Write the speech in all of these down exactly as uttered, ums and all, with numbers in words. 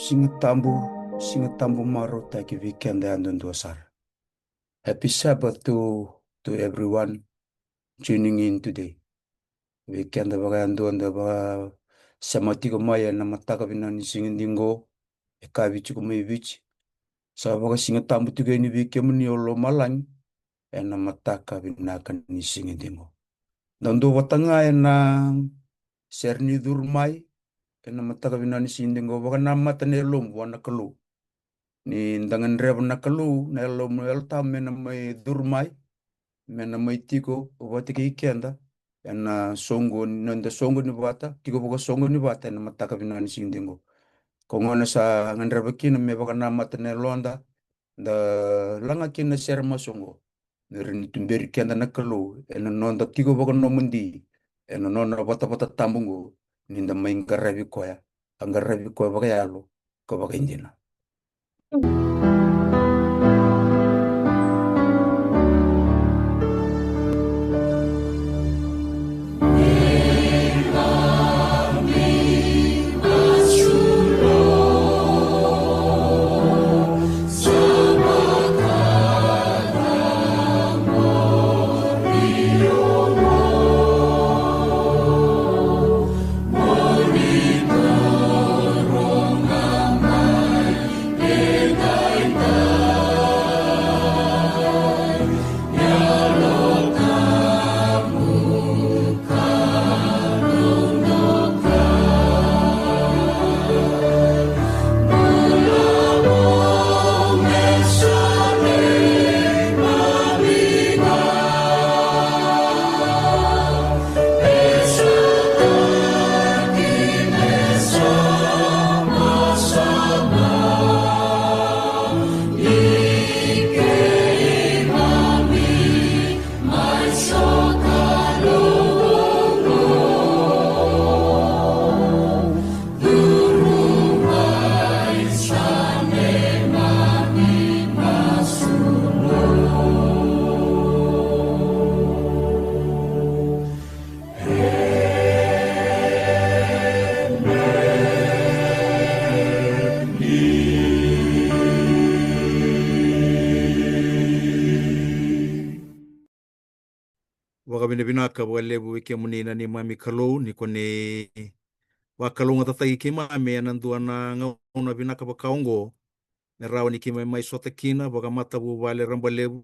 Siga Tabu, Siga Tabu marautaki vei keda yadudua sara. Happy Sabbath to, to everyone tuning in today. Vei keda vakayadua da vakasema tiko mai ena mataka vinaka ni siga diqo, e kavi tiko mai Viti. Sa vakasiga tabu tiko yani vei kemuni o lomalagi ena mataka vinaka ni siga diqo. Da dua vata ga ena sere ni curu mai ena mataka vinaka ni siga diqo, vakanamata na yalomu vua na Kalou. Ni da gadreva na Kalou, na yalomu, na Yalo Tabu me na mai curu mai, me na mai tiko vata kei keda ena soqoni, noda soqoni vata, tiko vakasoqoni vata ena mataka vinaka ni siga diqo. Ko gona sa gadreva kina me vakanamata na yaloda, da laga kina na sere masu oqo. Me rawa ni tuberi keda na Kalou ena noda tiko vakanomodi ena nona vatavata tabu oqo, ni da mai qaravi koya, a qaravi koya vakayalo ka vakaidina. Vakavinavinaka vakalevu vei kemuni na neimami Kalou, ni ko ni vakalougatataki keimami ena dua na gauna vinaka vaka oqo, me rawa ni keimami mai sota kina vakamatavuvale rabalevu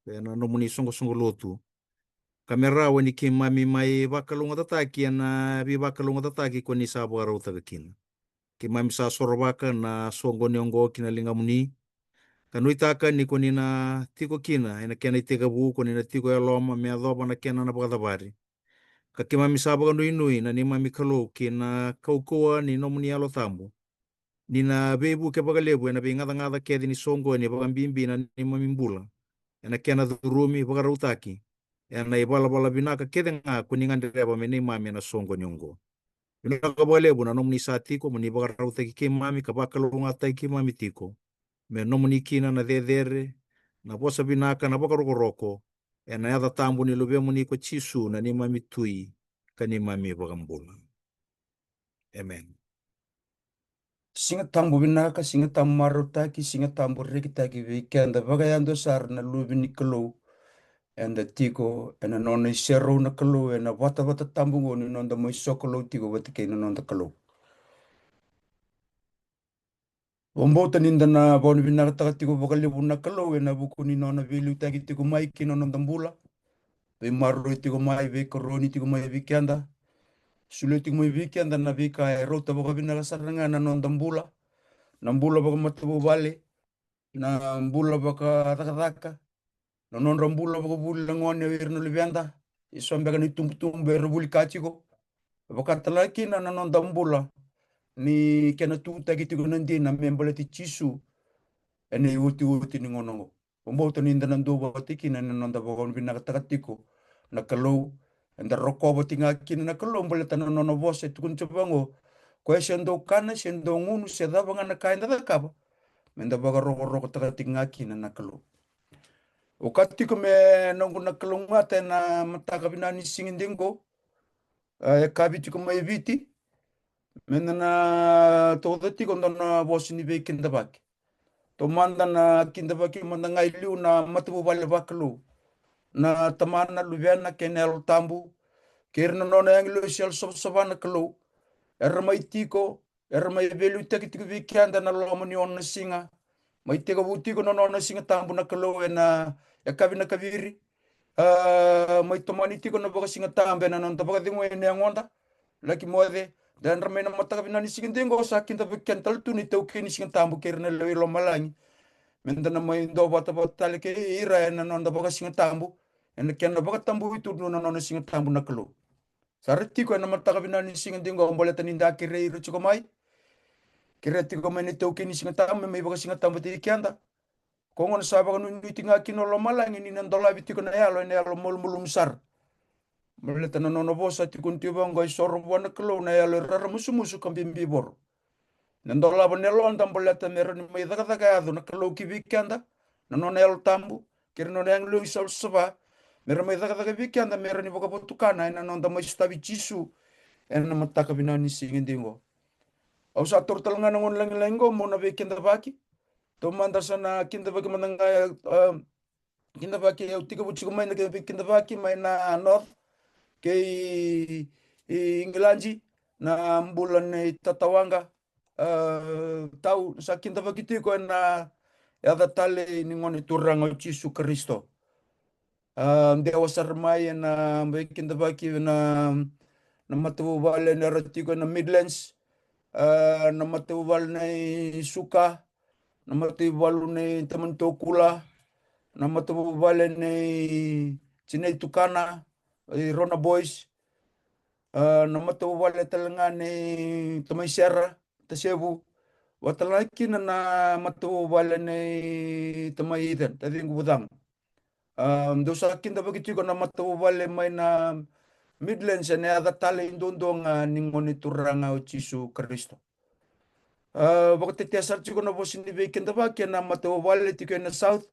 ena nomuni soqosoqo lotu, ka me rawa ni keimami mai vakalougatataki ena veivakalougatataki ko ni sa vakarautaka kina. Keimami sa sorovaka na soqoni oqo ki na ligamuni, ka nuitaka ni ko ni na tiko kina ena kena itekivu, ko ni na tiko e loma me yacova na kena na vakacavari. Ka keimami sa vakanuinui na neimami Kalou ki na kaukauwa ni nomuni Yalo Tabu, ni na veivuke vakalevu ena veigacagaca kece ni soqoni, vakabibi na neimami bula ena kena curumi, vakarautaki ena ivalavala vinaka kece ga ko ni gadreva me neimami ena soqoni oqo. Vinaka vakalevu na nomuni sa tiko mo ni vakarautaki keimami ka vakalougatataki keimami tiko, me nomuni kina na cecere, na vosa vinaka, na vakarokoroko, ena yaca tabu ni Luvemuni ko Jisu, na neimami Tui ka neimami iVakabula. Amen. Siga Tabu vinaka, Siga Tabu marautaki, Siga Tabu rekitaki vei keda vakayadua sara na luve ni Kalou. Eda tiko ena nona iserau na Kalou ena vatavata tabu oqo ni noda mai sokalou tiko vata kei na noda Kalou. Vakabauta ni da na vakavinavinakataka tiko vakalevu na Kalou ena vuku ni nona veiliutaki tiko mai ki na noda bula. Veimaroroi tiko mai, veikaroni tiko mai vei keda. Solia tiko mai vei keda na veika e rauta vakavinaka sara ga na noda bula. Na bula vakamatavuvale, na bula vakacakacaka, na nodra bula vakavuli na gone o ira na luveda, eso beka na itubutubu era vuli ka tiko. Vaka tale kina na noda bula, ni kena tutaki tiko na dina me baleti Jisu ena iotioti ni gauna oqo. Vakabauta ni da na duavata kina ena noda vakavinavinakataka tiko na Kalou. Eda rokova tiko ga kina na Kalou baleta na nona vosa e tukuni tiko vaqo: Koya se dau kana, se dau gunu, se cava ga na ka eda cakava, meda vakarokorokotaka tiko ga kina na Kalou. Au kaya tiko me noqu na kalougata ena mataka vinaka ni siga edaidai qo, e, e kavi tiko mai Viti, Meda na tauca tiko dua na vosa ni veikidavaki. Taumada na kidavaki mada ga e liu na matavuvale vakalou, na Tamana, Luvena kei na Yalo Tabu, kei ira na nona agilosi yalosavasava na Kalou. Era mai tiko, era mai veiliutaki tiko vei keda na loma ni ono na siga. Mai tekivu tiko na nona Siga Tabu na Kalou ena yakavi na kaviri. A, mai tomani tiko na vakasigatabu ena noda vakacegui ena yagoda. Laki moce, da yadra mai na mataka vinaka ni siga dei qo, sa kidavaki keda tale tu na itaukei ni Siga Tabu kei ira na lewe i lomalagi. Meda na mai duavata vata tale kei ira ena noda vakasigatabu, ena kena vakatabui tu na nona Siga Tabu na Kalou. Sa ra tiko ena mataka vinaka ni siga dei qo, baleta ni da kerei ira tiko mai. Kerea tiko mai na itaukei ni Siga Tabu me mai vakasigatabu vata kei keda. Ko gona sa vakanuinui tiko ga kina o lomalagi ni na dolavi tiko na yalo ena yalo malumalumu sara. Baleta na nona vosa tiko ni tiko vaqo, e soro vua na Kalou na yalo e raramusumusu ka bibivoro. Na dolava na yaloda baleta me rawa ni mai cakacaka yaco na Kalou ki vei keda, na nona Yalo Tabu kei ira na nona agilosi yalosavasava, me ra mai cakacaka vei keda me rawa ni vakavotukana ena noda mai sotavi Jisu ena mataka vinaka ni siga dei qo. Au sa taura tale ga na gauna lagilagi qo meu na veikidavaki. Taumada sa na kidavaki mada ga, a, kidavaki, au tekivu tiko mai na kena veikidavaki mai na North kei, i Igiladi, na bula nei tata waqa, a, tau, sa kidavaki tiko ena yaca talei ni Gone Turaga o Jisu Karisito. A, dewa sara mai ena veikidavaki na, na matavuvale era tiko ena Midlands, a, na matavuvale nei Suka, na matavuvale nei Tamani Tokula, na matavuvale nei tinai Tukana, i Rona Boys, a, na matavuvale tale ga nei Tamai Sera, Tasevu, vata tale ga kina na matavuvale nei Tamai Ethan, taciqu Vucaga. A, dou sa kidavaki tiko na matavuvale mai na Midlands ena yaca talei duadua ga ni Gone Turaga o Jisu Karisito. A, vakatetea sara tiko na vosa ni veikidavaki ena matavuvale tiko ena South,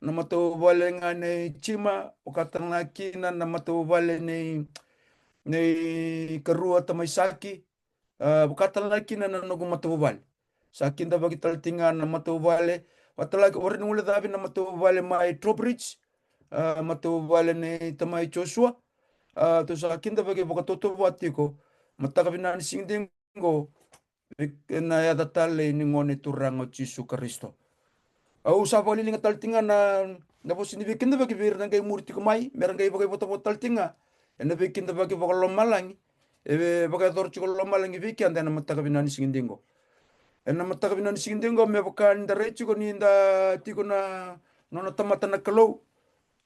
na matavuvale ga nei Jima, vaka tale ga kina na matavuvale nei, nei Karua Tamai Saki, a, vaka tale ga kina na noqu matavuvale. Sa kidavaki tale tiko ga na matavuvale, vaka tale ga o ira ni guilecavi na matavuvale mai Trowbridge, a, matavuvale nei Tamai Joshua. A, dou sa kidavaki vakatautauvata tiko, mataka vinaka ni siga dei qo, ena yaca talei ni Gone Turaga o Jisu Karisito. Au sa vakaliliga tale tiko ga na, na vosa ni veikidavaki vei ira na qai muri tiko mai, me ra qai vakaivotavota tale tiko ga ena veikidavaki vakalomalagi e vakayacora tiko lomalagi vei keda ena mataka vinaka ni siga dei qo. Ena mataka vinaka ni siga dei qo, me vaka ni da rai tiko ni da tiko na nona tamata na Kalou,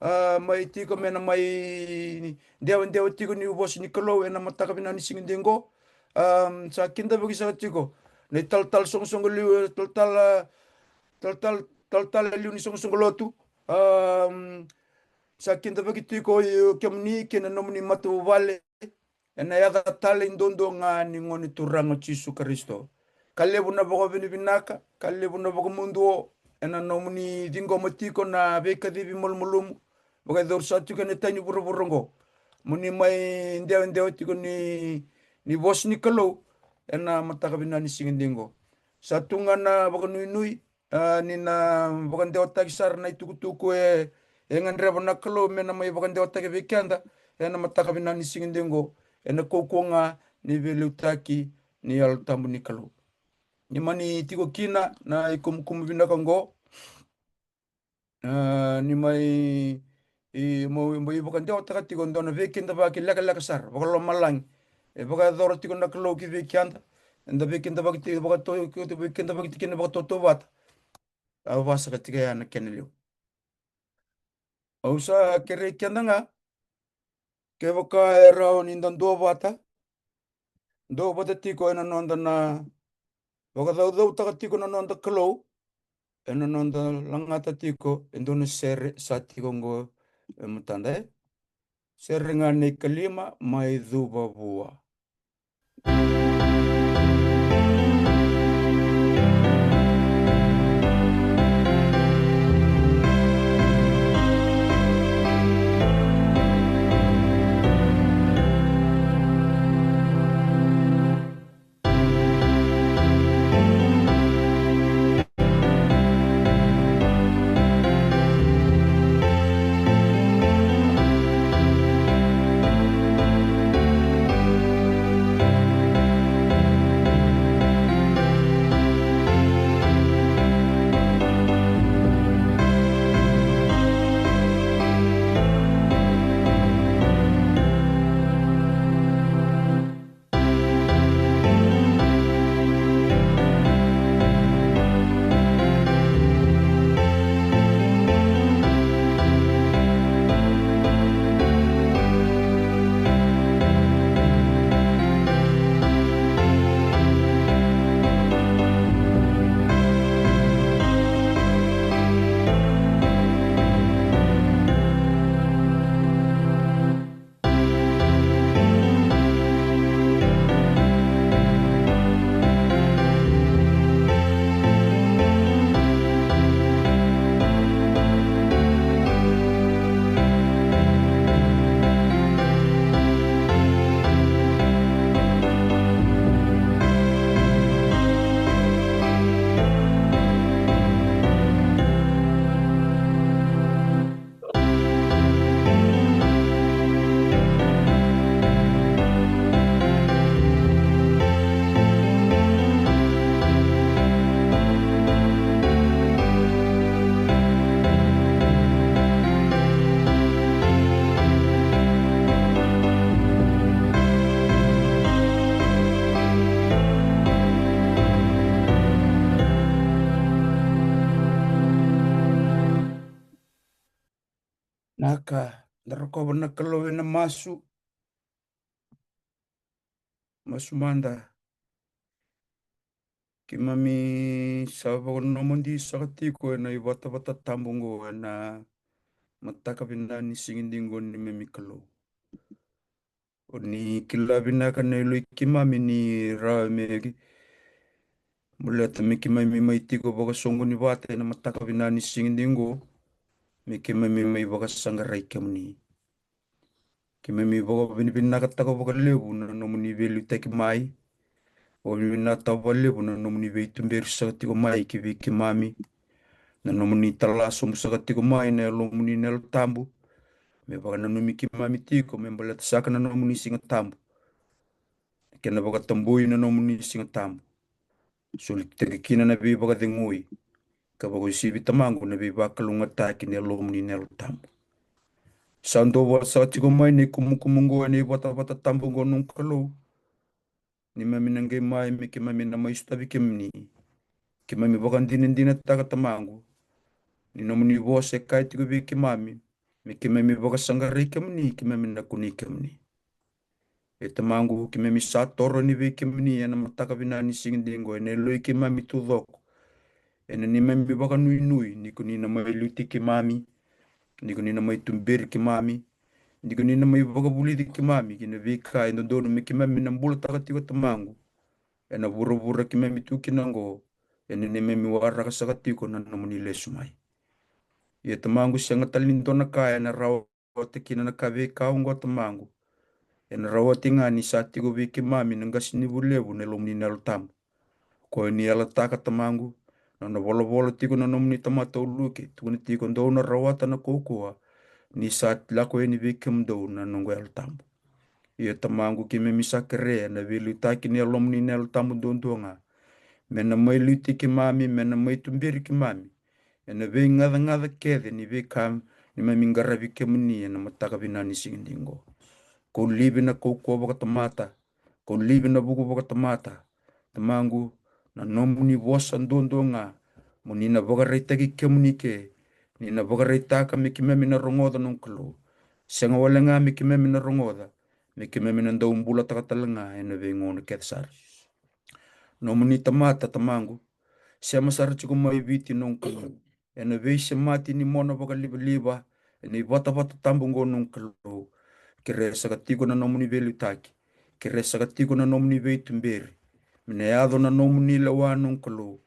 a, mai tiko me na mai dewadewa tiko ni vosa ni Kalou ena mataka vinaka ni siga dei qo. A, sa kidavaki sara tiko na italatala soqosoqo liu, talatala, talatala, talatala liu ni soqosoqo lotu. A, sa kidavaki tiko o kemuni kei na nomuni matavuvale ena yaca talei duadua ga ni Gone Turaga o Jisu Karisito. Ka levu na vakavinavinaka, ka levu na vakamuduo ena nomuni ciqoma tiko na veikacivi malumalumu vakayacori sara tiko ena tai ni vuravura oqo, mo ni mai dewadewa tiko ni, ni vosa ni Kalou ena mataka vinaka ni siga dei qo. Sa tu ga na vakanuinui, a, ni na vakadewataki sara na itukutuku e, e gadreva na Kalou me na mai vakadewataki vei keda ena mataka vinaka ni siga dei qo, ena kaukauwa ga ni veiliutaki ni Yalo Tabu ni Kalou. Ni mani tiko kina na ikumukumu vinaka oqo, a, ni mai, i, mo, mo ivakadewataka tiko e dua na veikidavaki lekaleka sara vakalomalagi e vakayacora tiko na Kalou ki vei keda, eda veikidavaki tiko, vakato-, veikidavaki tiko kina vakatautauvata. Au vasaka tiko ya na kena liu. Au sa kerei keda ga, kevaka e rawa ni da duavata, duavata tiko ena noda na vakacaucautaka tiko na noda Kalou, ena noda lagata tiko e dua na sere sa tiko oqo e matada, e sere ga nei Kalima mai Cuvavua. Na ka, da rokova na Kalou ena masu. Masu mada. Keimami sa vakanomodi saka tiko ena ivatavata tabu oqo ena mataka vinaka ni siga dina oqo, neimami Kalou. O ni kila vinaka na yaloi keimami ni rawa me ki-, baleta me keimami mai tiko vakasoqoni vata ena mataka vinaka ni siga dina oqo, me keimami mai vakasaqarai kemuni. Keimami vakavinavinakataka vakalevu na nomuni veiliutaki mai. Vakavinavinakataka vakalevu na nomuni veituberi saka tiko mai ki vei keimami. Na nomuni tala sobu saka tiko mai na Yalomuni na Yalo Tabu, me vakananumi keimami tiko me baleta saka na nomuni Siga Tabu, kena vakatabui na nomuni Siga Tabu. Solitaki kina na veivakacegui, ka vakauasivi, Tamaqu, na veivakalougatataki ni Yalomuni na Yalo Tabu. Sa dua vata saka tiko mai na ikumukumu oqo ena ivatavata tabu oqo, noqu Kalou. Neimami na qai mai me keimami na mai sotavi kemuni. Keimami vakadinadinataka, Tamaqu, ni nomuni vosa e kaya tiko vei keimami me keimami vakasaqarai kemuni, keimami na kunei kemuni. E Tamaqu, keimami sa toro yani vei kemuni ena mataka vinaka ni siga dina oqo, ena yaloi keimami taucoko, ena neimami vakanuinui ni ko ni na mai liutaki keimami, ni ko ni na mai tuberi keimami, ni ko ni na mai vakavulici keimami ki na veika e dodonu me keimami na bulataka tiko, Tamaqu, ena vuravura keimami tu kina oqo, ena neimami waraka saka tiko na nomuni lesu mai. Ia, Tamaqu, sega tale ni dua na ka ena rawata kina na ka, veika oqo, Tamaqu. Ena rawati ga ni sa tiko vei keimami na qasenivuli levu na Yalomuni na Yalo Tabu. Koya ni yalataka, Tamaqu, na nona volavola tiko na nomuni tamata o Luke, tukuna tiko, dou na rawata na kaukauwa ni sa lako yani vei kemudou na noqu Yalo Tabu. Ia, Tamaqu, keimami sa kerea na veiliutaki ni Yalomuni na Yalo Tabu duadua ga me na mai liutaki keimami, me na mai tuberi keimami ena veigacagaca kece ni veika neimami qaravi kemuni ena mataka vinaka ni siga dina oqo. Kau livi na kaukauwa vakatamata, kau livi na vuku vakatamata. Tamaqu, na nomuni vosa duadua ga mo ni na vakaraitaki kemuni ke, ni na vakaraitaka me keimami na rogoca, noqu Kalou. Sega wale ga me keimami na rogoca, me keimami na dau bulataka tale ga ena veigauna kece sara. Nomuni tamata, Tamaqu, sema sara tiko mai Viti, noqu Kalou, ena veisemati ni mona vakalivaliva, ena ivatavata tabu oqo, noqu Kalou. Kerea saka tiko na nomuni veiliutaki, kerea saka tiko na nomuni veituberi, me na yaco na nomuni lewa, noqu Kalou,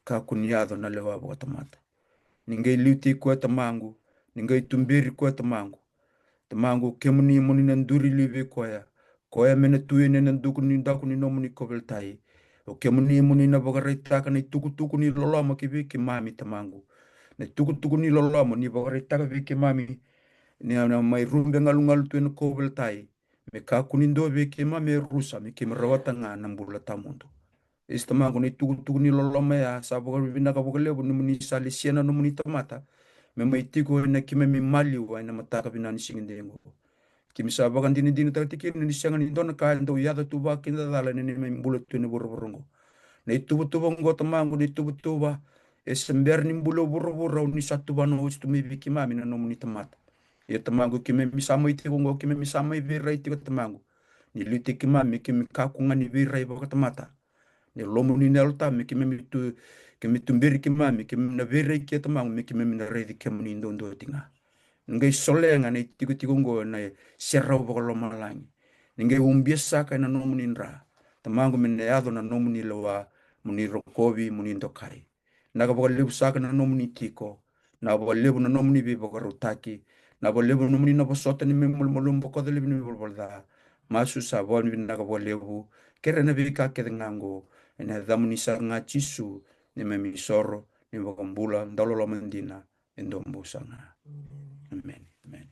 kakua ni yaco na lewa vakatamata. Ni qai liutaki koya, Tamaqu, ni qai tuberi koya, Tamaqu. Tamaqu, kemuni mo ni na duri liu vei koya, koya me na tu yani ena duku ni daku ni nomuni kauveilatai. O kemuni mo ni na vakaraitaka na itukutuku ni loloma ki vei keimami, Tamaqu. Na itukutuku ni loloma ni vakaraitaka vei keimami ni na mai rube galugalu tu ena kauveilatai, me kakua ni dua vei keimami e rusa, me keimami rawata ga na bula tawamudu. Isa, Tamaqu, na itukutuku ni loloma ya, sa vakavinavinaka vakalevu nomuni sa lesia na nomuni tamata me mai tiko ena keimami maliwa ena mataka vinaka ni siga dina oqo. Keimami sa vakadinadinataka tiko kina ni sega ni dua na ka e dau yaco tu vakakidacala ena neimami bula tu ena vuravura oqo. Na ituvatuva oqo, Tamaqu, na ituvatuva e se bera ni bula o vuravura, o ni sa tuvana oti tu mai vei keimami na nomuni tamata. Ia, Tamaqu, keimami sa mai tiko oqo, keimami sa mai veirai tiko, Tamaqu, ni liutaki keimami, keimami kakua ga ni veirai vakatamata. Na Yalomuni na Yalo Tabu me keimami tu, keimami tuberi keimami, keimami na veirai ke, Tamaqu, me keimami na raici kemuni duadua tiko ga. Ni qai solega na itikotiko oqo ena serau vakalomalagi. Ni qai ubia saka ena nomuni dra, Tamaqu, me na yaco na nomuni lewa, mo ni rokovi, mo ni dokai. Vinaka vakalevu saka na nomuni tiko, vinaka vakalevu na nomuni veivakarautaki, vinaka vakalevu na nomuni na vosota ni mai malumalumu, bokoca laivi ni valavala ca. Masu sa vakavinavinaka vakalevu, kerea na veika kece ga oqo ena yacamuni sara ga, Jisu, neimami isoro, neimami iVakabula dauloloma dina e duabau sara ga. Emeni. Emeni.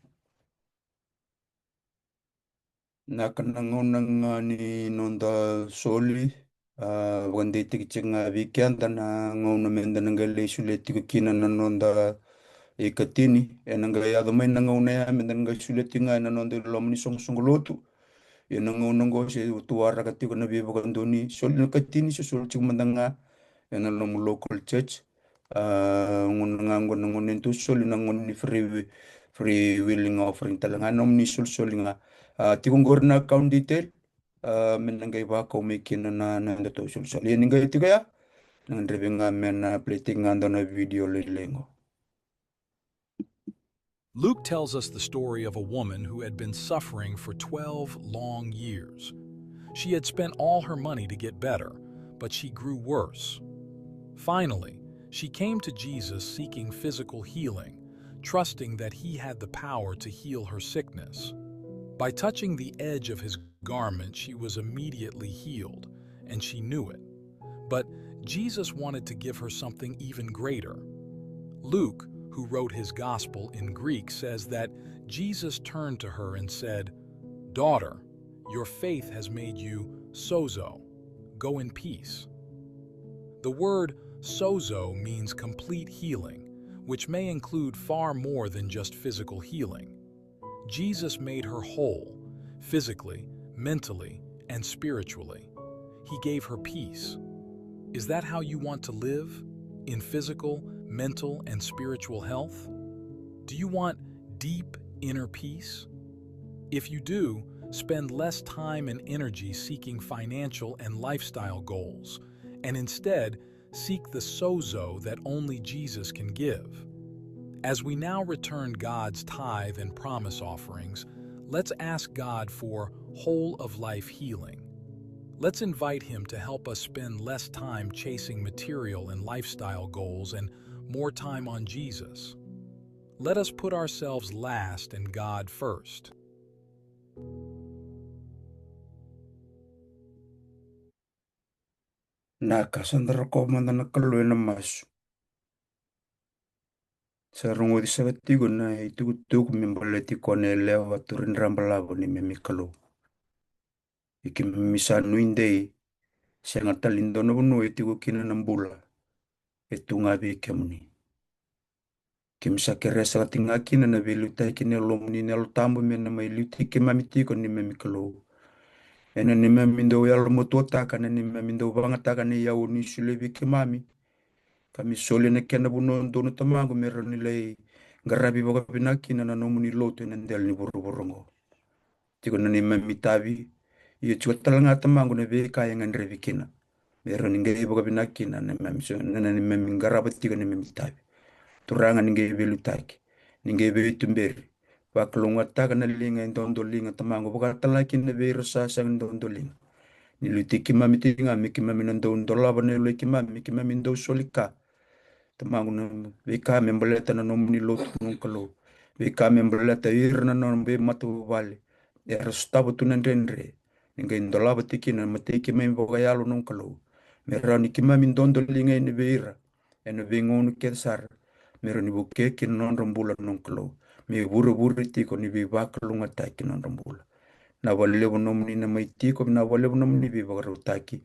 Na ka, na gauna ga ni noda soli, a, vakadeitaki tiko ga vei keda na gauna meda na qai lai solia tiko kina na noda ikatini. Ena qai yaco mai na gauna ya meda na qai solia tiko ga ena noda iloma ni soqosoqo lotu. Ia na gauna oqo se tu waraka tiko na veivakadonui, soli na katini, se soli tiko mada ga ena nomu local church. A, gauna ga oqo na gauna e dau soli na gauna ni freeway, freewheeling offering tale ga, nomuni solisoli ga. A, tiko qori na account detail, a, me na qai vakau mai kina na, na nodatou solisoli. Ia ni qai tiko ya, na gadrevi ga me na play tiko ga dua na video lailai qo. Luke tells us the story of a woman who had been suffering for twelve long years. She had spent all her money to get better, but she grew worse. Finally, she came to Jesus seeking physical healing, trusting that he had the power to heal her sickness. By touching the edge of his garment, she was immediately healed, and she knew it. But Jesus wanted to give her something even greater. Luke, who wrote his gospel in Greek, says that Jesus turned to her and said, "Daughter, your faith has made you sozo. Go in peace." The word sozo means complete healing, which may include far more than just physical healing. Jesus made her whole, physically, mentally, and spiritually. He gave her peace. Is that how you want to live? In physical, mental, and spiritual health? Do you want deep inner peace? If you do, spend less time and energy seeking financial and lifestyle goals, and instead seek the sozo that only Jesus can give. As we now return God's tithe and promise offerings, let's ask God for whole of life healing. Let's invite Him to help us spend less time chasing material and lifestyle goals and more time on Jesus. Let us put ourselves last and God first. Na ka sa da rokova mada na Kalou ena masu. Sa rogoci saka tiko na itukutuku me baleti koya na yalewa, turaga balavu ni neimami Kalou. Ia keimami sa nuidei, sega tale ni dua na vanua e tiko kina na bula e tu ga vei kemuni. Keimami sa kerea saka tiko ga kina na veiliutaki ni Yalomuni na Yalo Tabu me na mai liutaki keimami tiko, neimami Kalou. Ena neimami dau yalomatuataka, na neimami dau vakayagataka na iyau ni solia vei keimami, ka me solia na kena vanua donu, Tamaqu, me rawa ni lai qaravi vakavinaka kina na nomuni lotu ena dela ni vuravura oqo. Tiko na neimami itavi, ia tiko tale ga, Tamaqu, na veika e gadrevi kina me rawa ni qai vakavinaka kina na neimami so-, na, na neimami qarava tiko na neimami itavi. Turaga, ni qai veiliutaki, ni qai veituberi, vakalougatataka na liga e dodoliga, Tamaqu, vaka tale ga kina vei ira sa sega ni dodoliga. Ni liutaki keimami tiko ga me keimami na dau dolava na yaloi keimami, me keimami dau soli ka, Tamaqu, na veika me baleta na nomuni lotu, noqu Kalou. Veika me baleta ira na nona veimatavuvale era sotava tu na dredre, ni qai dolava tiko kina na matai keimami vakayalo, noqu Kalou. Me rawa ni keimami dodoliga yani vei ira ena veigauna kece sara, me rawa ni vukea kina na nodra bula, noqu Kalou. Me ivurevure tiko ni veivakalougatataki na nodra bula. Vinaka vakalevu nomuni na mai tiko, vinaka vakalevu nomuni veivakarautaki.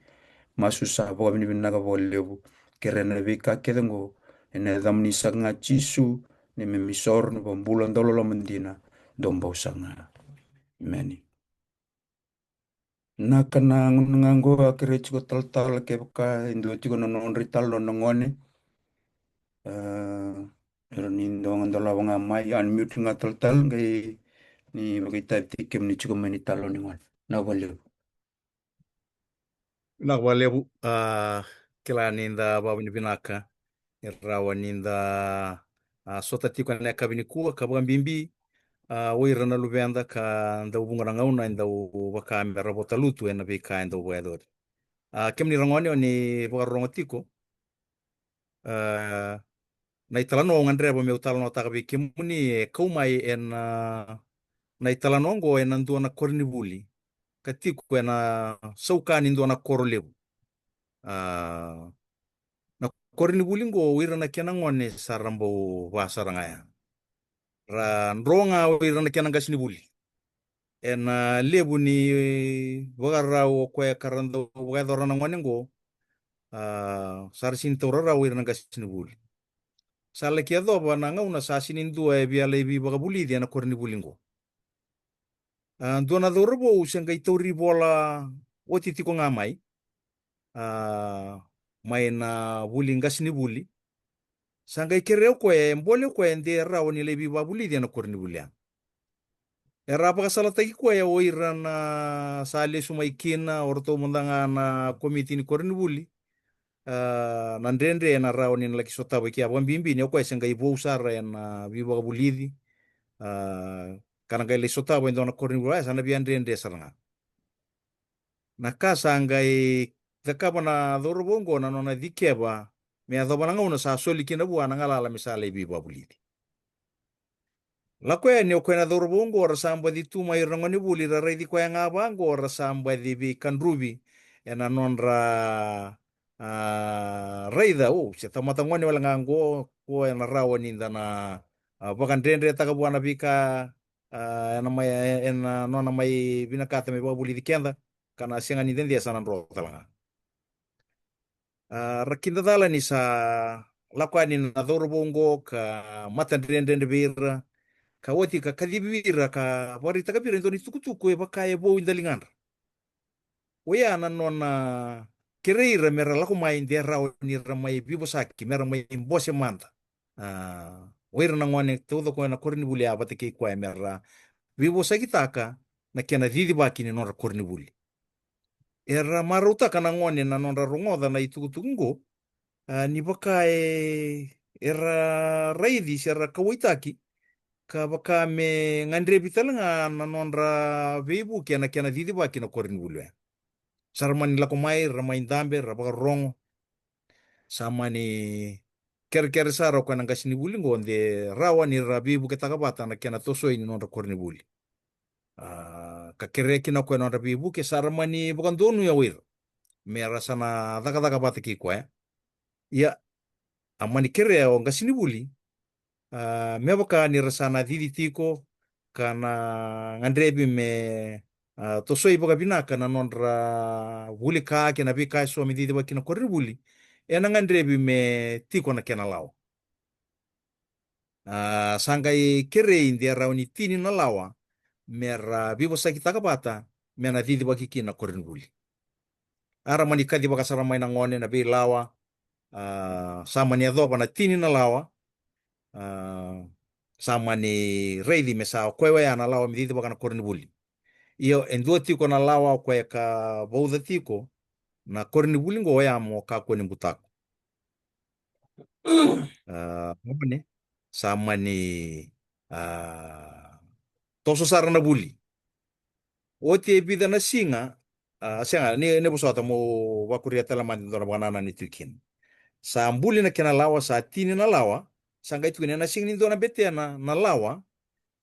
Masu sa vakavinavinaka vakalevu, kerea na veika kece oqo ena yacamuni saka ga, Jisu, neimami isoro, na iVakabula dau loloma dina, dau bau saka ga. Emeni. Vinaka, na gauna ga oqo au kerei tiko talatala, kevaka e dua tiko na nodra italanoa na gone, e, e rawa ni dua ga dolava ga mai, unmute ga talatala, qai ni vakaitavi tiko kemuni tiko mai na italanoa ni gone. Vinaka vakalevu. Vinaka vakalevu. A, kila ni da vakavinavinaka e rawa ni da, a, sota tiko ena yakavi nikua, ka vakabibi, a, o ira na luveda ka dau vuqa na gauna e dau vaka me ra vota lutu ena veika e dau vakayacori. A, kemuni ragone, o ni vakarorogo tiko, a, na italanoa au gadreva meu talanoataka vei kemuni e kau mai ena, na italanoa oqo ena dua na koronivuli ka tiko ena sauka ni dua na koro levu. A, na koronivuli oqo, o ira na kena gone sa ra bau va sara ga ya. Ra dro ga o ira na kena qasenivuli. Ena levu ni vakarau o koya ka ra dau vakayacora na gone oqo, a, sa ra sega ni taura rawa o ira na qasenivuli. Sa laki yacova na gauna sa sega ni dua e via lai veivakavulici ena koronivuli oqo. A, dua na cauravou se qai tauri vola oti tiko ga mai, a, mai na vuli qasenivuli. Sa qai kerea o koya, e bole o koya de rawa ni lai veivakavulici ena koronivuli ya. Era vakasalataki koya o ira na sa lesu mai kina, o ratou mada ga na komiti ni koronivuli. A, na dredre ena rawa ni na laki sotava i kea, vakabibi ni o koya se qai vou sara ena veivakavulici. A, ka na qai lai sotava e dua na koronivuli, a, sa na via dredre sara ga. Na ka sa qai cakava na cauravou oqo na nona cikeva me yacova na gauna sa soli kina vua na galala me sa lai veivakavulici. Lako yani o koya na cauravou oqo ra sa baci tu mai ira na gonevuli ra raici koya ga vaqo ra sa baci veikadruvi ena nodra, a, raica, o, se tamata gone wale ga oqo, ko ena rawa ni da na, a, vakadredretaka vua na veika, a, ena mai, ena nona mai vinakata me vakavulici keda, ka na sega ni dede sa na dro tale ga. A, ra kidacala ni sa lako yani na cauravou oqo ka matadredredre vei ira, ka oti ka kacivi ira ka vakaraitaka vei ira e dua na itukutuku e vaka e vou i daligadra. Oya na nona kerei ira me ra lako mai de rawa ni ra mai veivosaki, me ra mai bose mada. A, o ira na gone taucoko ena koronivuli ya vata kei koya me ra veivosakitaka na kena cicivaki ni nodra koronivuli. Era marautaka na gone na nodra rogoca na itukutuku oqo, a, ni vaka e, era raici se ra kauwaitaki, ka vaka me gadrevi tale ga na nodra veivuke ena kena cicivaki na koronivuli oya. Sa ra mani lako mai, ra mai dabe, ra vakarorogo. Sa mani kerekere sara o koya na qasenivuli oqo de rawa ni ra veivuketaka vata na kena tosoi ni nodra koronivuli. A, ka kerea kina o koya na nodra veivuke, sa ra mani vakadonuya o ira me ra sa na cakacaka vata kei koya. Ia, a mani kerea o qasenivuli, a, me vaka ni ra sa na cici tiko ka na gadrevi me, a, tosoi vakavinaka na nodra vuli ka kei na veika eso me cicivaki na koronivuli, ena gadrevi me tiko na kena lawa. A, sa qai kerei de rawa ni tini na lawa me ra veivosakitaka vata me na cicivaki kina na koronivuli. A ra mani kacivaka sara mai na gone na veilawa, a, sa mani yacova na tini na lawa, a, sa mani raici me sa o koya oya na lawa me cicivaka na koronivuli. Io, e dua tiko na lawa o koya ka vauca tiko na koronivuli oqo oya mo kakua ni butako. A, gone, sa mani, a, toso sara na vuli. Oti e vica na siga, a, sega, ni, ni vosota mo vakuria tale mada e dua na vakanananu e tu kina. Sa buli na kena lawa, sa tini na lawa, sa qai tukuni ena sega ni dua na betena na lawa,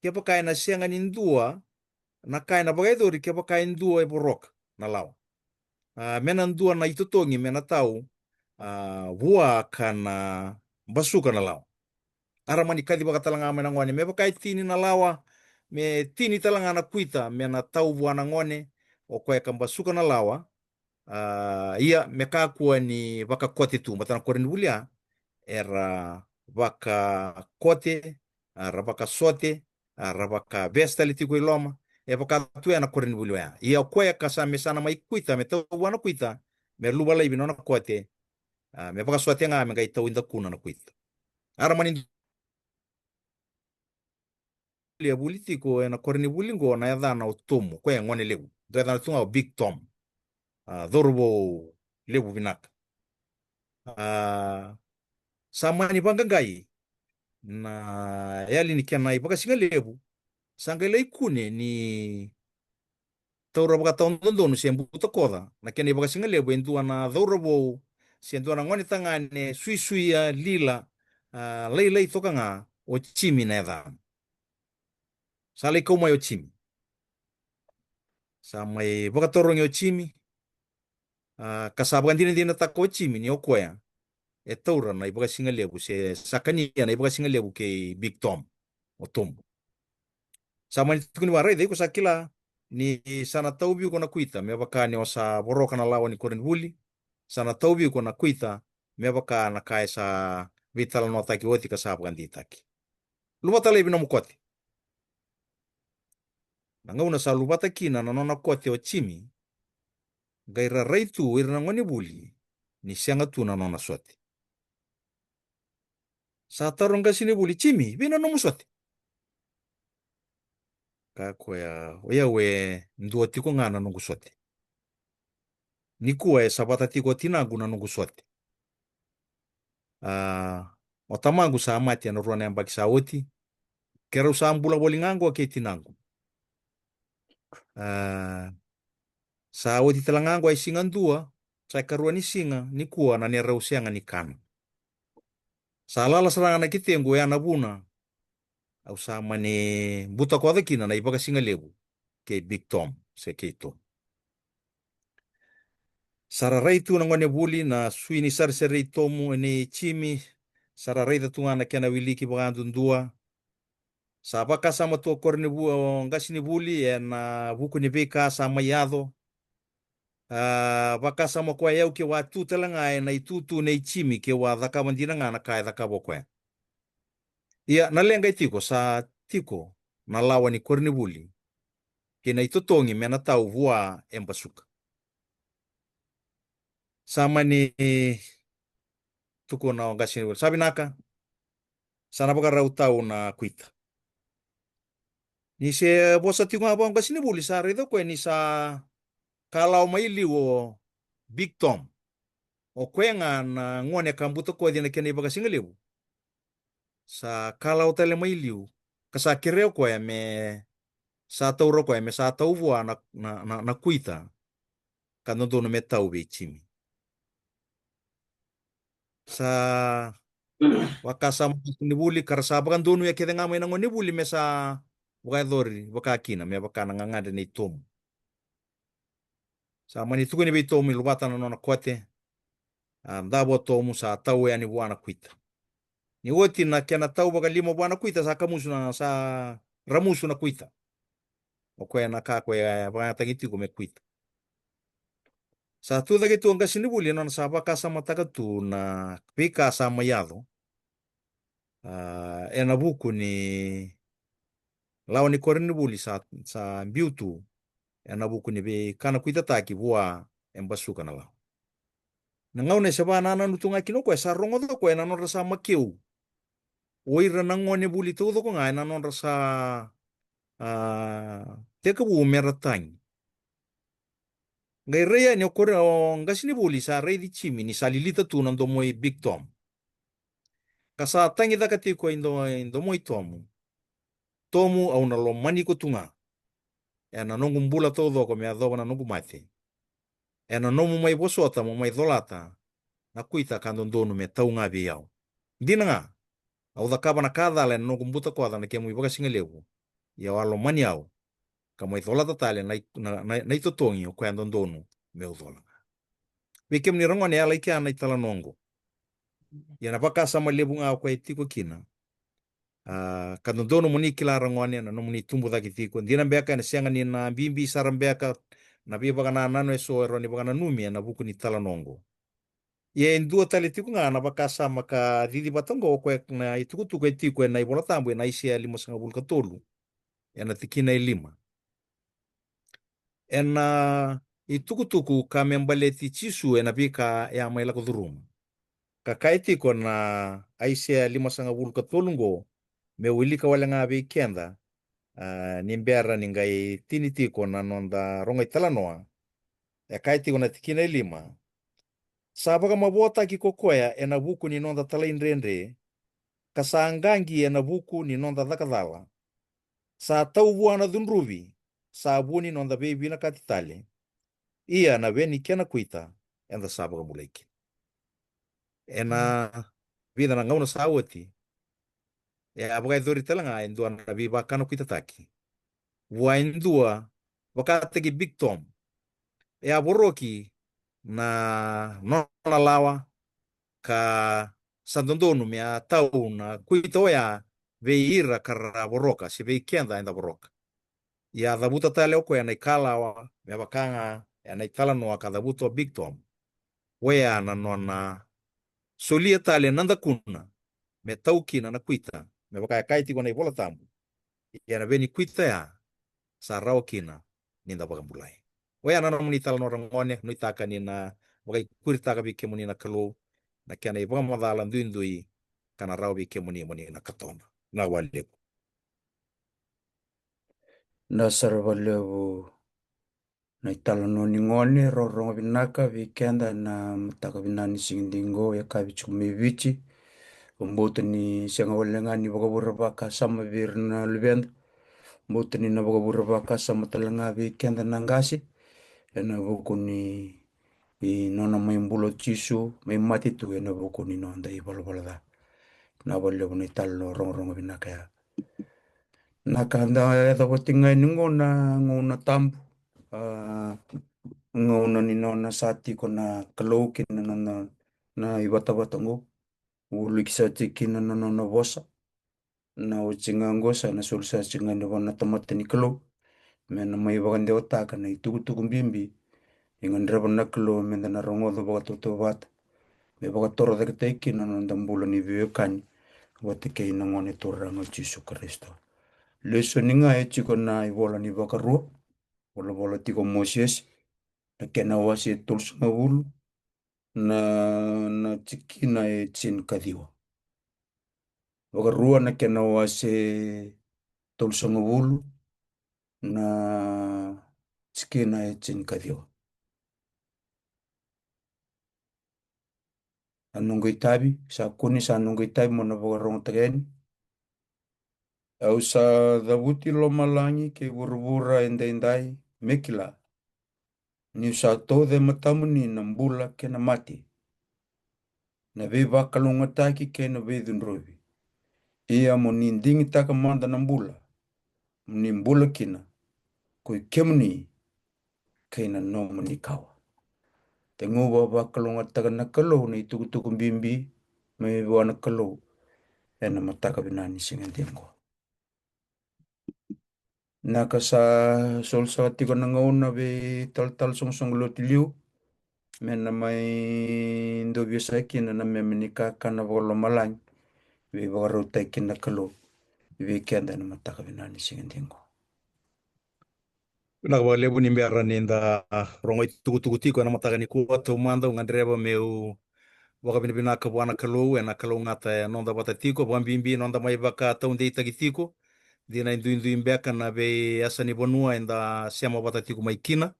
kevaka ena sega ni dua na ka ena vakayacori kevaka e dua e voroka na lawa. A, me na dua na itotogi me na tau, a, vua ka na basuka na lawa. A ra mani kacivaka tale ga mai na gone me vaka e tini na lawa, me tini tale ga na kuita me na tau vua na gone o koya ka basuka na lawa. A, ia me kakua ni vakakote tu, baleta na koronivuli ya era vakakote, a, ra vakasote, a, ra vakavesi tale tiko i loma, e vaka tu ya na koronivuli oya. Ia o koya ka sa me sa na mai kuita, me tau vua na kuita, me luva laivi na nona kote, a, me vakasote ga me qai tau i dakuna na kuita. A ra mani vuli tiko ena koronivuli oqo na yacana o Tomu, koya e gone levu. Dua yacana tu ga o Big Tom. A, cauravou levu vinaka. A, sa mani vaqaqai na yali ni kena ivakasigalevu, sa qai lai kune ni taura vakatawadodonu se butakoca na kena ivakasigalevu e dua na cauravou se dua na gone tagane suisuia, lila, a, lailai toka ga, o Jimmy na yacana. Sa lai kau mai o Jimmy. Sa mai vakatarogi o Jimmy, a, ka sa vakadinadinataka o Jimmy ni o koya e taura na ivakasigalevu se sa kania na ivakasigalevu kei Big Tom, o Tomu. Sa mani tukuni vua, raica, iko sa kila ni sa na tau vei iko na kuita me vaka ni o sa voroka na lawa ni koronivuli, sa na tau vei iko na kuita me vaka na ka e sa veitalanoataki oti ka sa vakadeitaki. Luvata laivi nomu kote. Na gauna sa luvata kina na nona kote o Jimmy, qai ra rai tu o ira na gonevuli ni sega tu na nona sote. Sa taroga o qasenivuli, "Jimmy, vei na nomu sote?" Kaya o koya, "O yau e dua tiko ga na noqu sote. Nikua e savata tiko o tinaqu na noqu sote. A, o tamaqu sa mate ena rua na yabaki sa oti. Keirau sa bula voli ga oqo kei tinaqu. A, sa oti tale ga oqo e siga dua, sa ikarua ni siga, nikua na neirau sega ni kana. Sa lala sara ga na ketequ, oya na vuna au sa mani butakoca kina na ivakasigalevu kei Big Tom, se kei Tomu." Sa ra rai tu na gonevuli, na sui ni sarisari i Tomu, nei Jimmy. Sa ra raica tu ga na kena wiliki vakayadudua. Sa vakasama tu o korevu-, o qasenivuli ena vuku ni veika sa mai yaco. A, vakasama o koya, "O yau ke'u a tu tale ga ena itutu nei Jimmy, ke'u a cakava dina ga na ka e cakava o koya." Ia, na leqa e tiko, sa tiko na lawa ni koronivuli kei na itotogi me na tau vua e basuka. Sa mani tukuna o qasenivuli, "Sa vinaka, sa na vakarau tau na kuita." Ni se vosa tiko ga vua o qasenivuli, sa raica o koya ni sa kalawa mai liu o Big Tom. O koya ga na gone ka butakoci ena kena ivakasigalevu. Sa kalawa tale mai liu, ka sa kerea o koya me sa taura o koya, me sa tau vua na, na, na, na kuita ka dodonu me tau vei Jimmy. Sa vakasama o qasenivuli, ka ra sa vakadonuya kece ga mai na gonevuli me sa vakayacori vakakina, me vaka na gagadre nei Tomu. Sa mani tukuni vei Tomu me luvata na nona kote. A, davo o Tomu, sa tau yani vua na kuita. Ni oti na kena tau vakalima vua na kuita, sa kamusu na, sa ramusu na kuita. O koya na ka koya e vakayagataki tiko me kuita. Sa tucake tu o qasenivuli, nona sa vakasamataka tu na veika sa mai yaco. A, ena vuku ni lawa ni koronivuli sa, sa biu tu ena vuku ni veika na kuitataki vua e basuka na lawa. Na gauna e se vakanananu tu ga kina o koya, sa rogoca o koya na nodra sa makeu o ira na gonevuli taucoko ga ena nodra sa, a, tekivu me ra tagi. Qai rai yani o kore-, o qasenivuli, sa raici Jimmy ni sa lilita tu na domo i Big Tom. Ka sa tagicaka tiko e do-, e domo i Tomu. Tomu, au na lomani iko tu ga ena noqu bula taucoko me yacova na noqu mate. Ena nomu mai vosota mo mai colata na kuita ka dodonu me tau ga vei au. Dina ga, au cakava na ka cala ena noqu butakoca na kemu ivakasigalevu. Ia au a lomani au, ka mai colata tale na i-, na, na, na itotogi o koya dodonu meu cola ga. Vei kemuni ragone, e yala i kea na italanoa oqo. Ia na vakasama levu ga o koya e tiko kina. A, ka dodonu mo ni kila ragone, na nomuni tubu cake tiko. Dina beka ena sega ni na bibi sara beka na veivakanananu eso e rawa ni vakananumi ena vuku ni talanoa oqo. Ia e dua tale tiko ga na vakasama ka cici vata oqo, o koya na itukutuku e tiko ena iVola Tabu ena Aisea limasagavulu ka tolu, ena tikina e lima. Ena itukutuku ka me baleti Jisu ena veika e a mai lako curuma. Ka kaya tiko na Aisea limasagavulu ka tolu oqo, meu wilika wale ga vei keda, a, ni bera ni qai tini tiko na noda rogo italanoa. E kaya tiko na tikina e lima: Sa vakamavoataki ko koya ena vuku ni noda talaidredre, ka sa qaqi ena vuku ni noda caka cala. Sa tau vua na cudruvi, sa vu ni noda veivinakati tale. Ia na we ni kena kuita eda sa vakabulai kina. Ena vica na gauna sa oti, e a vakayacori tale ga e dua na veivakanakuitataki vua e dua vakataki Big Tom. E a voroki na nona lawa, ka sa dodonu me a tau na kuita oya vei ira ka ra voroka, se vei keda eda voroka. Ia a cavuta tale o koya na ikalawa, me vaka ga ena italanoa ka cavuta o Big Tom. Oya na nona solia tale na dakuna me tau kina na kuita, me vaka e kaya tiko na iVola Tabu. Ia na we ni kuita ya sa rawa kina ni da vakabulai. Oya na nomuni talanoa ragone, nuitaka ni na vakaikuritaka vei kemuni na Kalou na kena ivakamacala duidui ka na rawa vei kemuni mo ni na katona. Na vakalevu. Na sara vakalevu na italanoa ni gone, rogorogo vinaka vei keda ena mataka vinaka ni siga dei qo, e ka vei tiko mai Viti. Au bauta ni sega wale ga ni vakavure vakasama vei ira na luveda. Bauta ni na vakavure vakasama tale ga vei keda na qase ena vuku ni i nona mai bula o Jisu, mai mate tu ena vuku ni noda ivalavala ca. Na vakalevu na italanoa rogorogo vinaka ya. Na ka da yacova tiko ga yani qo na gauna tabu, a, gauna ni nona sa tiko na Kalou kina nona, na ivatavata qo. Uluki sa tiko kina na nona vosa. Na oti ga qo sa na soli sa tiko ga ni vua na tamata ni Kalou me na mai vakadewataka na itukutuku bibi e gadreva na Kalou me da na rogoca vakatautauvata, me vakatorocaketaki kina na noda bula ni veiwekani vata kei na Gone Turaga o Jisu Karisito. Lesoni ga e tiko na ivola ni Vakarua, volavola tiko o Mosese, na kena wase e tolusagavulu, na, na tikina e tinikaciwa. Vakarua na kena wase tolusagavulu, na tikina e tinikaciwa. A noqu itavi, sa kune sa noqu itavi mo na vakarogotaka yani. Au sa cavuti lomalagi kei vuravura edaidai me kila, niu sa tauca e matamuni na bula kei na mate, na veivakalougatataki kei na veicudruvi. Ia mo ni digitaka mada na bula mo ni bula kina, ko i kemuni kei na nomuni kawa. Tekivu vakalougatataka na Kalou na itukutuku bibi mai vua na Kalou ena mataka vinaka ni siga dei qo. Na ka sa soli saka tiko na gauna vei talatala soqosoqo lotu liu me na mai dovia saka kina na meme ni kakana vakalomalagi veivakarautaki kina na Kalou vei keda ena mataka vinaka ni siga dei qo. Vinaka vakalevu ni bera ni da rogo itukutuku tiko ena mataka nikua. Taumada au gadreva meu vakavinavinaka vua na Kalou ena kalougata e noda vata tiko, vakabibi noda mai vakataudeitaki tiko. Dina e duidui beka na veiyasa ni vanua eda sema vata tiko mai kina.